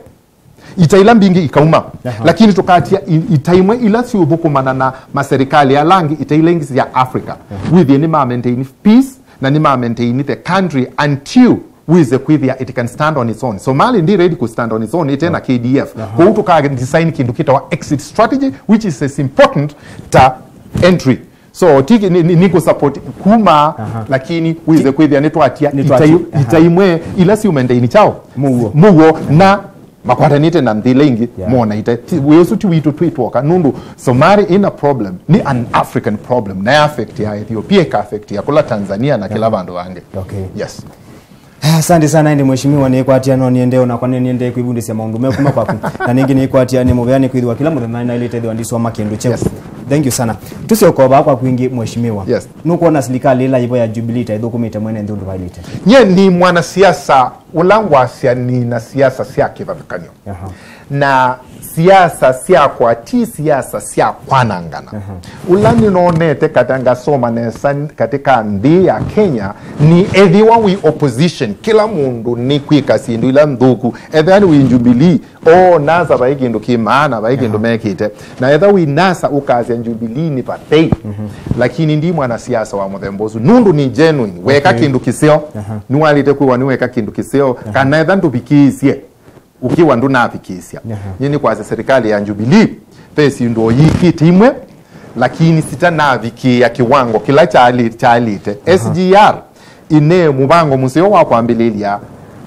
ita ila mbingĩ ikauma. Aha. Lakini tũkatia i-, ita imwe ila siũthũkũmana na maserikali ala angĩ, ita ila ingĩ sya Africa. Aha. Wĩthĩe nĩ ma maintain peace na nĩ ma maintain the country until wĩse kwĩthĩa it can stand on its own. Somali ndi ready ku stand on its own ĩte na K D F. Aha. Kwoou tũka design kĩndũ kĩtawa exit strategy, which is as important ta entry. So, ti, ni, ni, ni ku support kuma, Aha. lakini wĩse kwĩthĩa nĩtwatia Nĩtwatia, ita, aha. ita imwe ila siumendeini chao. Mũuo. Mũuo na makwatanĩte na nthĩ ila ingĩ Yeah. mona ita. Ti, wĩ ũsu ti witũ twĩ twoka. Nũndũ Somali ĩna problem. Ni an African problem. Na ya affect ya Ethiopia, ika affect ya kũla Tanzania na kĩla vandũ vangĩ. Okay. Yes. Eh, asante sana, ĩndĩ mheshimiwa, nĩkwatia no niende, onakwa nĩ niende kwĩvundĩsya maũndũ me kuma kwaku. Na ningĩ nĩkwatia nĩ mũvea nĩ kwĩthĩwa kĩla mũthenya naĩlĩte ĩthĩwa ndisoma kĩndũ kyeũ. Yes. Thank you sana. Tũsyoka vaa kwaku ĩngĩ, mheshimiwa. Yes. Nũkwona silikalĩ ĩla ĩvo ya Jubilee ta ĩthũkũmĩte mwene nthĩ ũndũ vaĩlĩte? Nye nĩ mwanasiasa ũla ngwasya nina siasa sya kĩvathũkany'o. Aha. Na siasa syakwa ti siasa sya kwanangana. Aha. Ũla nĩnonete kata ngasoma nesa katika nthĩ ya Kenya nĩ ethĩwa wĩ opposition, kĩla mũndũ nĩ kwĩka syĩndũ ila nthũku. Ethĩwa nĩ wĩ Jubilee, o NASA vai kĩndũ kĩ maana, vai kĩndũ Aha. mekĩte. Na ethĩwa wĩ NASA ũkasya Jubilee nĩ pathei. Mhm. Lakini ndi mwanasiasa wa mũthemba ũsu. Nũndũ nĩ genuine, weka Okay. kĩndũ kĩseo, Aha. nĩwaĩlĩte kwĩwa nĩweka kĩndũ kĩseo, Aha. kana ethĩwa ndũvikĩĩsye. Ũkĩwa ndũnavikĩĩsya. Aha. Nyie nĩkwasya serikali ya Jubilee, ve syĩndũ o yĩkĩte imwe, lakini sitanavikĩĩa kĩwango kĩla kyalĩ- kyaĩlĩte. S G R ĩne mũvango mũseo wa kwambĩlĩlya,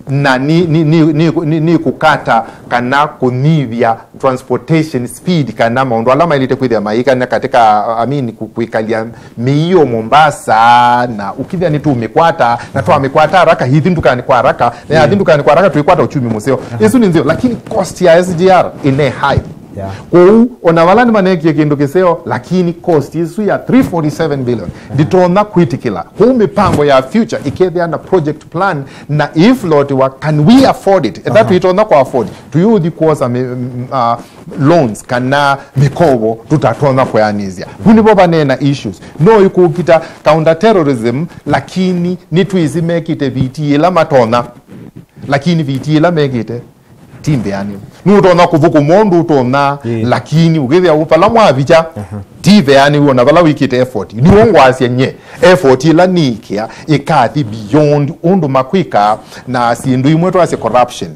na nĩ, nĩ, nĩ, nĩ, nĩ, nĩ kũkata kana kũnyivya transportation speed kana maũndũ ala maĩlĩte kwĩthĩa maĩkana katika, I mean, ku- kwĩkalya mĩio Mombasa, na ũkĩthĩa nĩtũmĩkwata, na twamĩkwata haraka, hithi ndukani kwa haraka, na yathi ndukani kwa haraka, twĩkwata uchumi mũseo. Ĩsu nĩ nzeo, lakini cost ya S G R ĩne high. Yeah. Kwoou, ona vala nĩmanekie kĩndũ kĩseo, lakini cost ĩsu ya three forty-seven billion nditonya kwĩtĩkĩla. Kwoou mĩpango ya future ĩkethĩa na project plan na ĩflotiwa, can we afford it? Etha twĩtonya kũ afford, tũyũthi kwosa mĩ- m- ah, loans kana mĩkovo tũtatonya kwĩanĩsya. Vu nĩvo vaneena issues. No ĩkũkita counter terrorism, lakini nĩtwĩsĩ mekĩte viti ĩla matonya, lakini viti ĩla mekĩte ti mbĩanĩu. Nũtonya kũthũkũma ũndũ ũtonya, lakini ũkĩthĩa vala mwavikya, ti veanĩu ona vala wĩkĩte effort. Nĩw'o ngwasya nye, effort ĩla nĩĩkĩa ĩkathi beyond ũndũ makwĩka na syĩndũ imwe twasya corruption.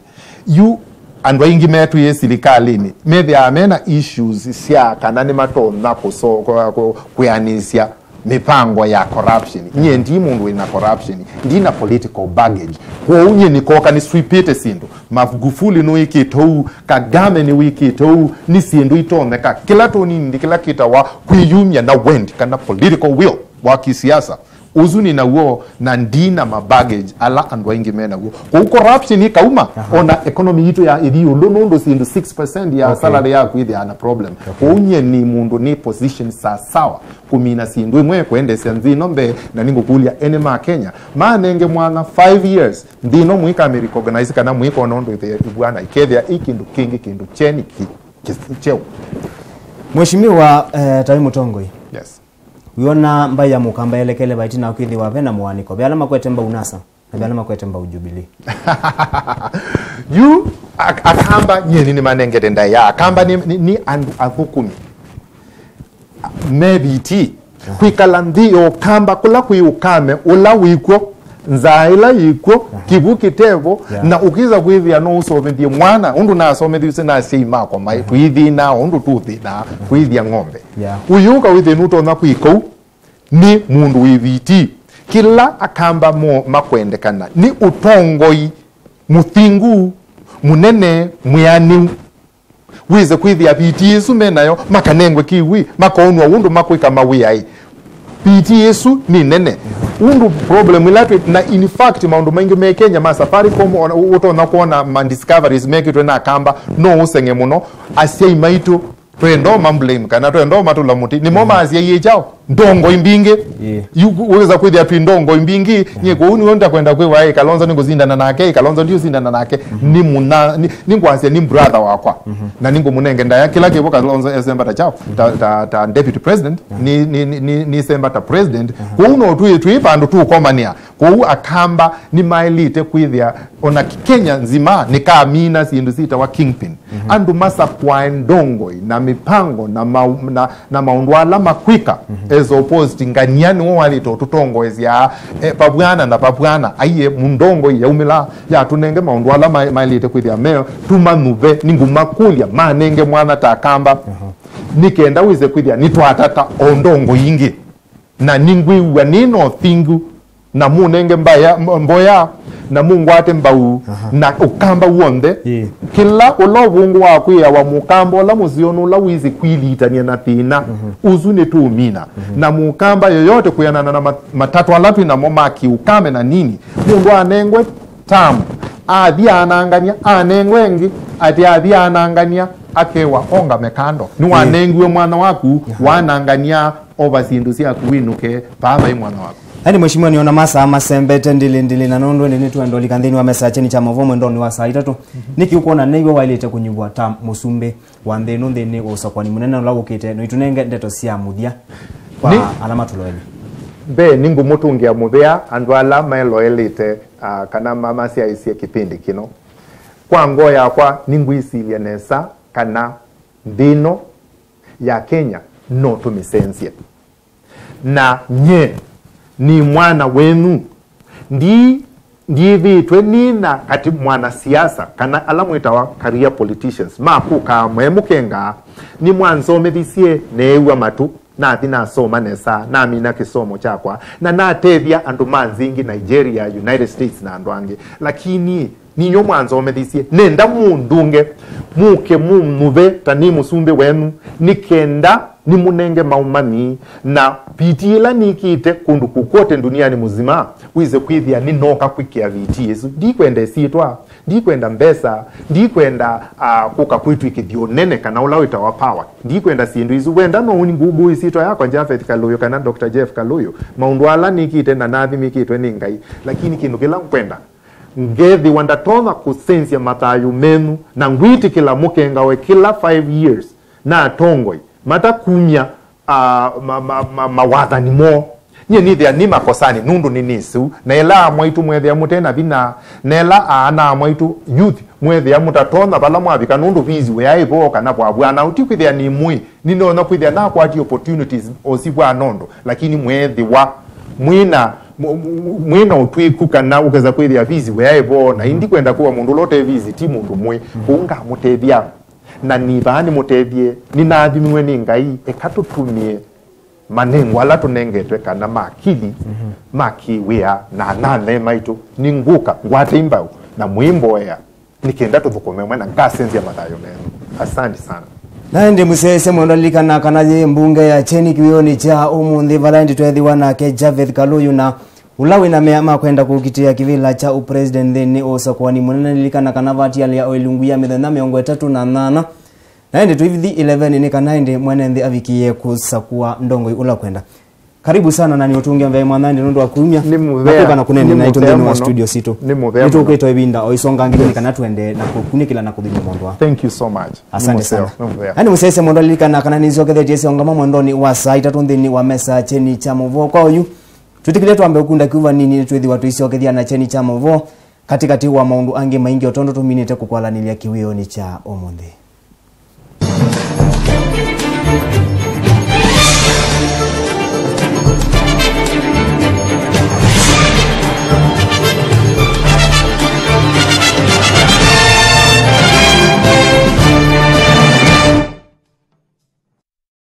Yu andũ aingĩ metwĩe silikalĩnĩ methĩaa mena issues sya kana nĩmatonya kũso- kũ- kũ- kwĩanĩsya mĩpango ya corruption. Nyie ndi mũndũ wĩna corruption, ndina political baggage. Kwoou nyie nĩkoka nĩswipĩte syĩndũ. Magufuli nĩwĩkĩte ũu, Kagame nĩwĩkĩte ũu, nĩ syĩndũ itonyeka. Kĩla tũnini kĩla kĩtawa kwĩyumya na wendi kana political will wa kisiasa. Ũsu nĩ naw'o, na ndina ma baggage ala andũ aingĩ me naw'o. Kwoou corruption ĩkauma, ona economy yitũ ya ĩthi ĩũlũ nũndũ syĩndũ six percent ya salary yaku ĩthĩaa na problem. Kwoou nyie nĩ mũndũ nĩ position sasawa kũmina syĩndũ imwe kũendeesya nthĩ ĩno mbee, na nĩngũkũlya ene ma Kenya manenge mwanya five years, nthĩ ĩno mwĩkamĩ recognize kana mwĩkona ũndũ ĩthĩa ĩvw'ana, ĩkethĩa ĩ kĩndũ kĩngĩ, kĩndũ kyeni ki- ki- kyeũ. Mheshimiwa, eh, tawe mũtongoi. Yes. Wĩona mbaĩ ya Mũkamba yelekele va ĩtina wa kwĩthĩwa ve na mũaanĩko, ve ala makwete mbau NASA na ve ala makwete mbau Jubilee? Yu ak- Akamba nyie nĩnĩmanengete ndaĩa. Akamba nĩ, nĩ, nĩ andũ athũkũmi me viti. Kwĩkala nthĩ ya Ũkamba kũla kwĩ ũkame ũla wĩkw'o, nzaa ĩla yĩkw'o, kĩvu kĩtevo, na ũkĩsa kwĩthĩa no ũsomethye mwana ũndũ nasomethisye na asyai makwa maĩ, tũithĩnaa ũndũ tũthĩnaa kũĩthya ng'ombe. Ũyũka wĩthĩe nũtonya kwĩka ũu nĩ mũndũ wĩ viti. Kĩla Akamba mo makwendekana nĩ ũtongoi mũthingu, mũnene, mwĩanĩu. Wĩse kwĩthĩa viti ĩsu me nayo makanengwe kĩw'ũ, makonw'a ũndũ makwĩka mawĩaĩ. Viti ĩsu nĩ nene. Ũndũ problem ĩla twĩ na, in fact, maũndũ maingĩ me Kenya ma Safaricom, ona ũtonya kwona ma discoveries mekĩtwe na Akamba, no ũseng'e mũno. Asyai maitũ twenda ma blame kana twenda matũla mũtĩ, nĩmo maasyaie kyaũ? Ndongoi mbingĩ. Ĩĩ. Yu wĩsa kwĩthĩa twĩ ndongoi mbingĩ. Nyie kũu nĩw'o ndakwenda kwĩwa, ĩ, Kalonzo nĩngũsindana nake, ĩ, Kalonzo ndiũsindana nake. Nĩ mũna, nĩ, nĩngwasya nĩ brother wakwa. Na nĩngũmũnenge ndaĩa kĩla kĩvo Kalonzo esembata kyaũ, ta, ta, ta deputy president, nĩ, nĩ, nĩ, nĩ, nĩsembata president. Kũu no twĩ, twĩ vandũ tũkomanĩa. Kwoou Akamba nĩmaĩlĩte kwĩthĩa ona Kenya nzima nĩkamina syĩndũ syĩtawa kingpin. Andũ masakwae ndongoi na mĩpango na, ma, na, na maũndũ ala makwĩka, as opposed ngania nĩwe waĩlĩte ũtũtongoesya, eh, pavw'ana na pavw'ana. Aiye, mũndongoi yaumĩla yatũnenge maũndũ ala ma, maĩlĩte kwĩthĩa meo, tũmanyuve, nĩngũmakũlya manenge mwana ta Akamba. Nĩ kenda wĩse kwĩthĩa nĩtwatata o ndongoi ingĩ. Na nĩngwĩw'a nĩ na ũthingu, na mũnenge mbaya, mboya, na mũngwate mbau, na Ũkamba w'onthe. Ĩĩ. Kĩla ũla ũvũngũ wa kwĩawa Mũkamba ũla mũseo nũla wĩsĩ kwĩlitany'a na thĩna, ũsu nĩtũũmina. Na Mũkamba yoyote kwĩanana na ma-, matatwa ala twĩ namo ma kĩũkame na nini, mũndũ anengwe tamu, athi anangany'a, anengwe ĩngĩ, ati athi anangany'a, akewa ongame kando. Nĩwanengiwe mwana waku, wanangany'a, ova syĩndũ syaku wĩnũke, vaa vai mwana waku. Yaani, Mheshimiwa, nĩona masaa masembete ndĩlĩ ndĩlĩ, na nũndũ ĩndĩ nĩtwenda ũlika nthĩnĩ wa mesa ya kyeni kya maũvoo mwendonĩ wa saa itatũ. Nĩkĩ ũkwona nĩw'o waĩlĩte kũnyuvwa ta mũsumbĩ wa nthĩ ĩno nthĩnĩ wa ũsakũani mũnene ũla wũkĩte, na ũitũnenge ndeto sya mũthya kwa ala matũloelye? Mbee, nĩngũmũtũngĩa mũvea andũ ala meloelĩte, ah, kana ma-, masyaĩĩsye kĩpindi kĩno. Kwa ngoo yakwa, nĩngwĩsilya nesa kana nthĩ ĩno ya Kenya no tũmĩsenzye. Na nyie nĩ mwana wenyu. Ndi-, ndiĩthĩĩtwe nĩ na katĩ mwanasiasa kana ala mwĩtawa career politicians ma kũkaa me mũkenga. Nĩmwansomethisye neew'a matũ. Nathi nasoma nesa, namina kĩsomo kyakwa, na natethya andũ ma nzĩ ingĩ, Nigeria, United States, na andũ angĩ. Lakini ninyw'o mwanzomethisye, nenda mũndunge, mũke mũnyuve ta nĩ mũsumbĩ wenyu, nĩ kenda nĩmũnenge maũmanyi, na viti ĩla nĩkĩte kũndũ kũkote nduniani mũzima, wĩse kwĩthĩa nĩnoka kwĩkĩa viti ĩsu. Ndikwenda ĩsyĩtwa, ndikwenda mbesa, ndikwenda, ah, kũka kwĩtw'ĩkĩthya ũnene kana ũla wĩtawa power. Ndikwenda syĩndũ isu. Wenda no ũni Google ĩsyĩtwa yakwa Japheth Kaluyu kana Doctor Jeff Kaluyu, maũndũ ala nĩkĩte na nathimĩkĩtwe nĩ Ngai. Lakini kĩndũ kĩla ngwenda, ngethĩwa ndatonya kũsenzya mathayũ menyu, na ngwĩtĩkĩla mũkengawe kĩla five years na atongoi matakumya, ah, ma, ma, ma, mawathani moo. Nyie nĩthĩa nĩ makosani nũndũ nĩnĩsĩ ũu. Na ĩla amwaitũ mwethĩa mũte na vinya, na ĩla aana amwaitũ, youth, mwethĩa mũtatonya vala mwavika nũndũ fees wĩaĩ vo kana vwavw'ana ũu, ti kwĩthĩa nĩ mũĩ. Nĩnonya kwĩthĩa nakwatie opportunities o sivw'ana ũndũ, lakini mweethĩwa mwĩna, mw-, mw-, mwĩna ũtwĩku kana ũkesa kwĩthĩa fees wĩaĩ vo, na indi kwenda kũwa mũndũ ũla ũte fees ti mũndũ mũĩ. Kũu ngamũtethya. Na nĩ vaa nĩmũtethye, nĩnathimiwe nĩ Ngai, eka tũtumie manengo ala tũnengetwe kana ma akili, ma kĩwĩa, na anyanyae maitũ. Nĩngũka ngwate imbaũ na mwĩmboea, nĩ kenda tũthũkũme mwe na ngasenzya mathayũ menyu. Asante sana. Na ĩndĩ mũsyaĩĩsya mwendwa lilikana kana yĩ mbunge ya Kyeni kĩwĩonĩ kya ũmũnthĩ, vala ĩndĩ tweethĩwa nake Japheth Kaluyu, na ũla wĩna mea ma kwenda kũkitĩa kĩvĩla kya ũpresident nthĩnĩ wa ũsakũani mũnene. Lilikana kana vatialĩa o ilungu ya mĩthenya mĩongo ĩtatũ na nyanya, na ĩndĩ tũithi eleven nĩ kana ĩndĩ mwene nthĩ avikie kũsakũa ndongoi ũla kwenda. Karibu sana, na nĩ ũtũngĩa mvea mwana ĩndĩ nũndũ wa kumya. Nĩ mũvea. Na kũka na kũnene naitũ nthĩnĩ wa studio sitũ. Nĩ mũvea mũno. Nĩtũkwĩtwa ĩvinda o isonga ngĩnĩ kana twende na kũkunĩkĩla na kũthimya mũndũ wa. Thank you so much. Asante sana. Nĩ mũvea. Nĩ mũsyaĩĩsya mwendwa lilikana kana nĩnzokethetie syongama mwendonĩ wa saa itatũ nthĩnĩ wa mesa Kyeni kya Mũvoo kwa oyu. Twĩtĩkĩlye twambe ũkunda kĩu vanini, nĩtwĩthĩwa tũisyokethya na Kyeni kya Mũvoo katĩkatĩ wa maũndũ angĩ maingĩ, o tondũ tũminĩte kũkwalanĩlya kĩwĩonĩ kya ũmũnthĩ.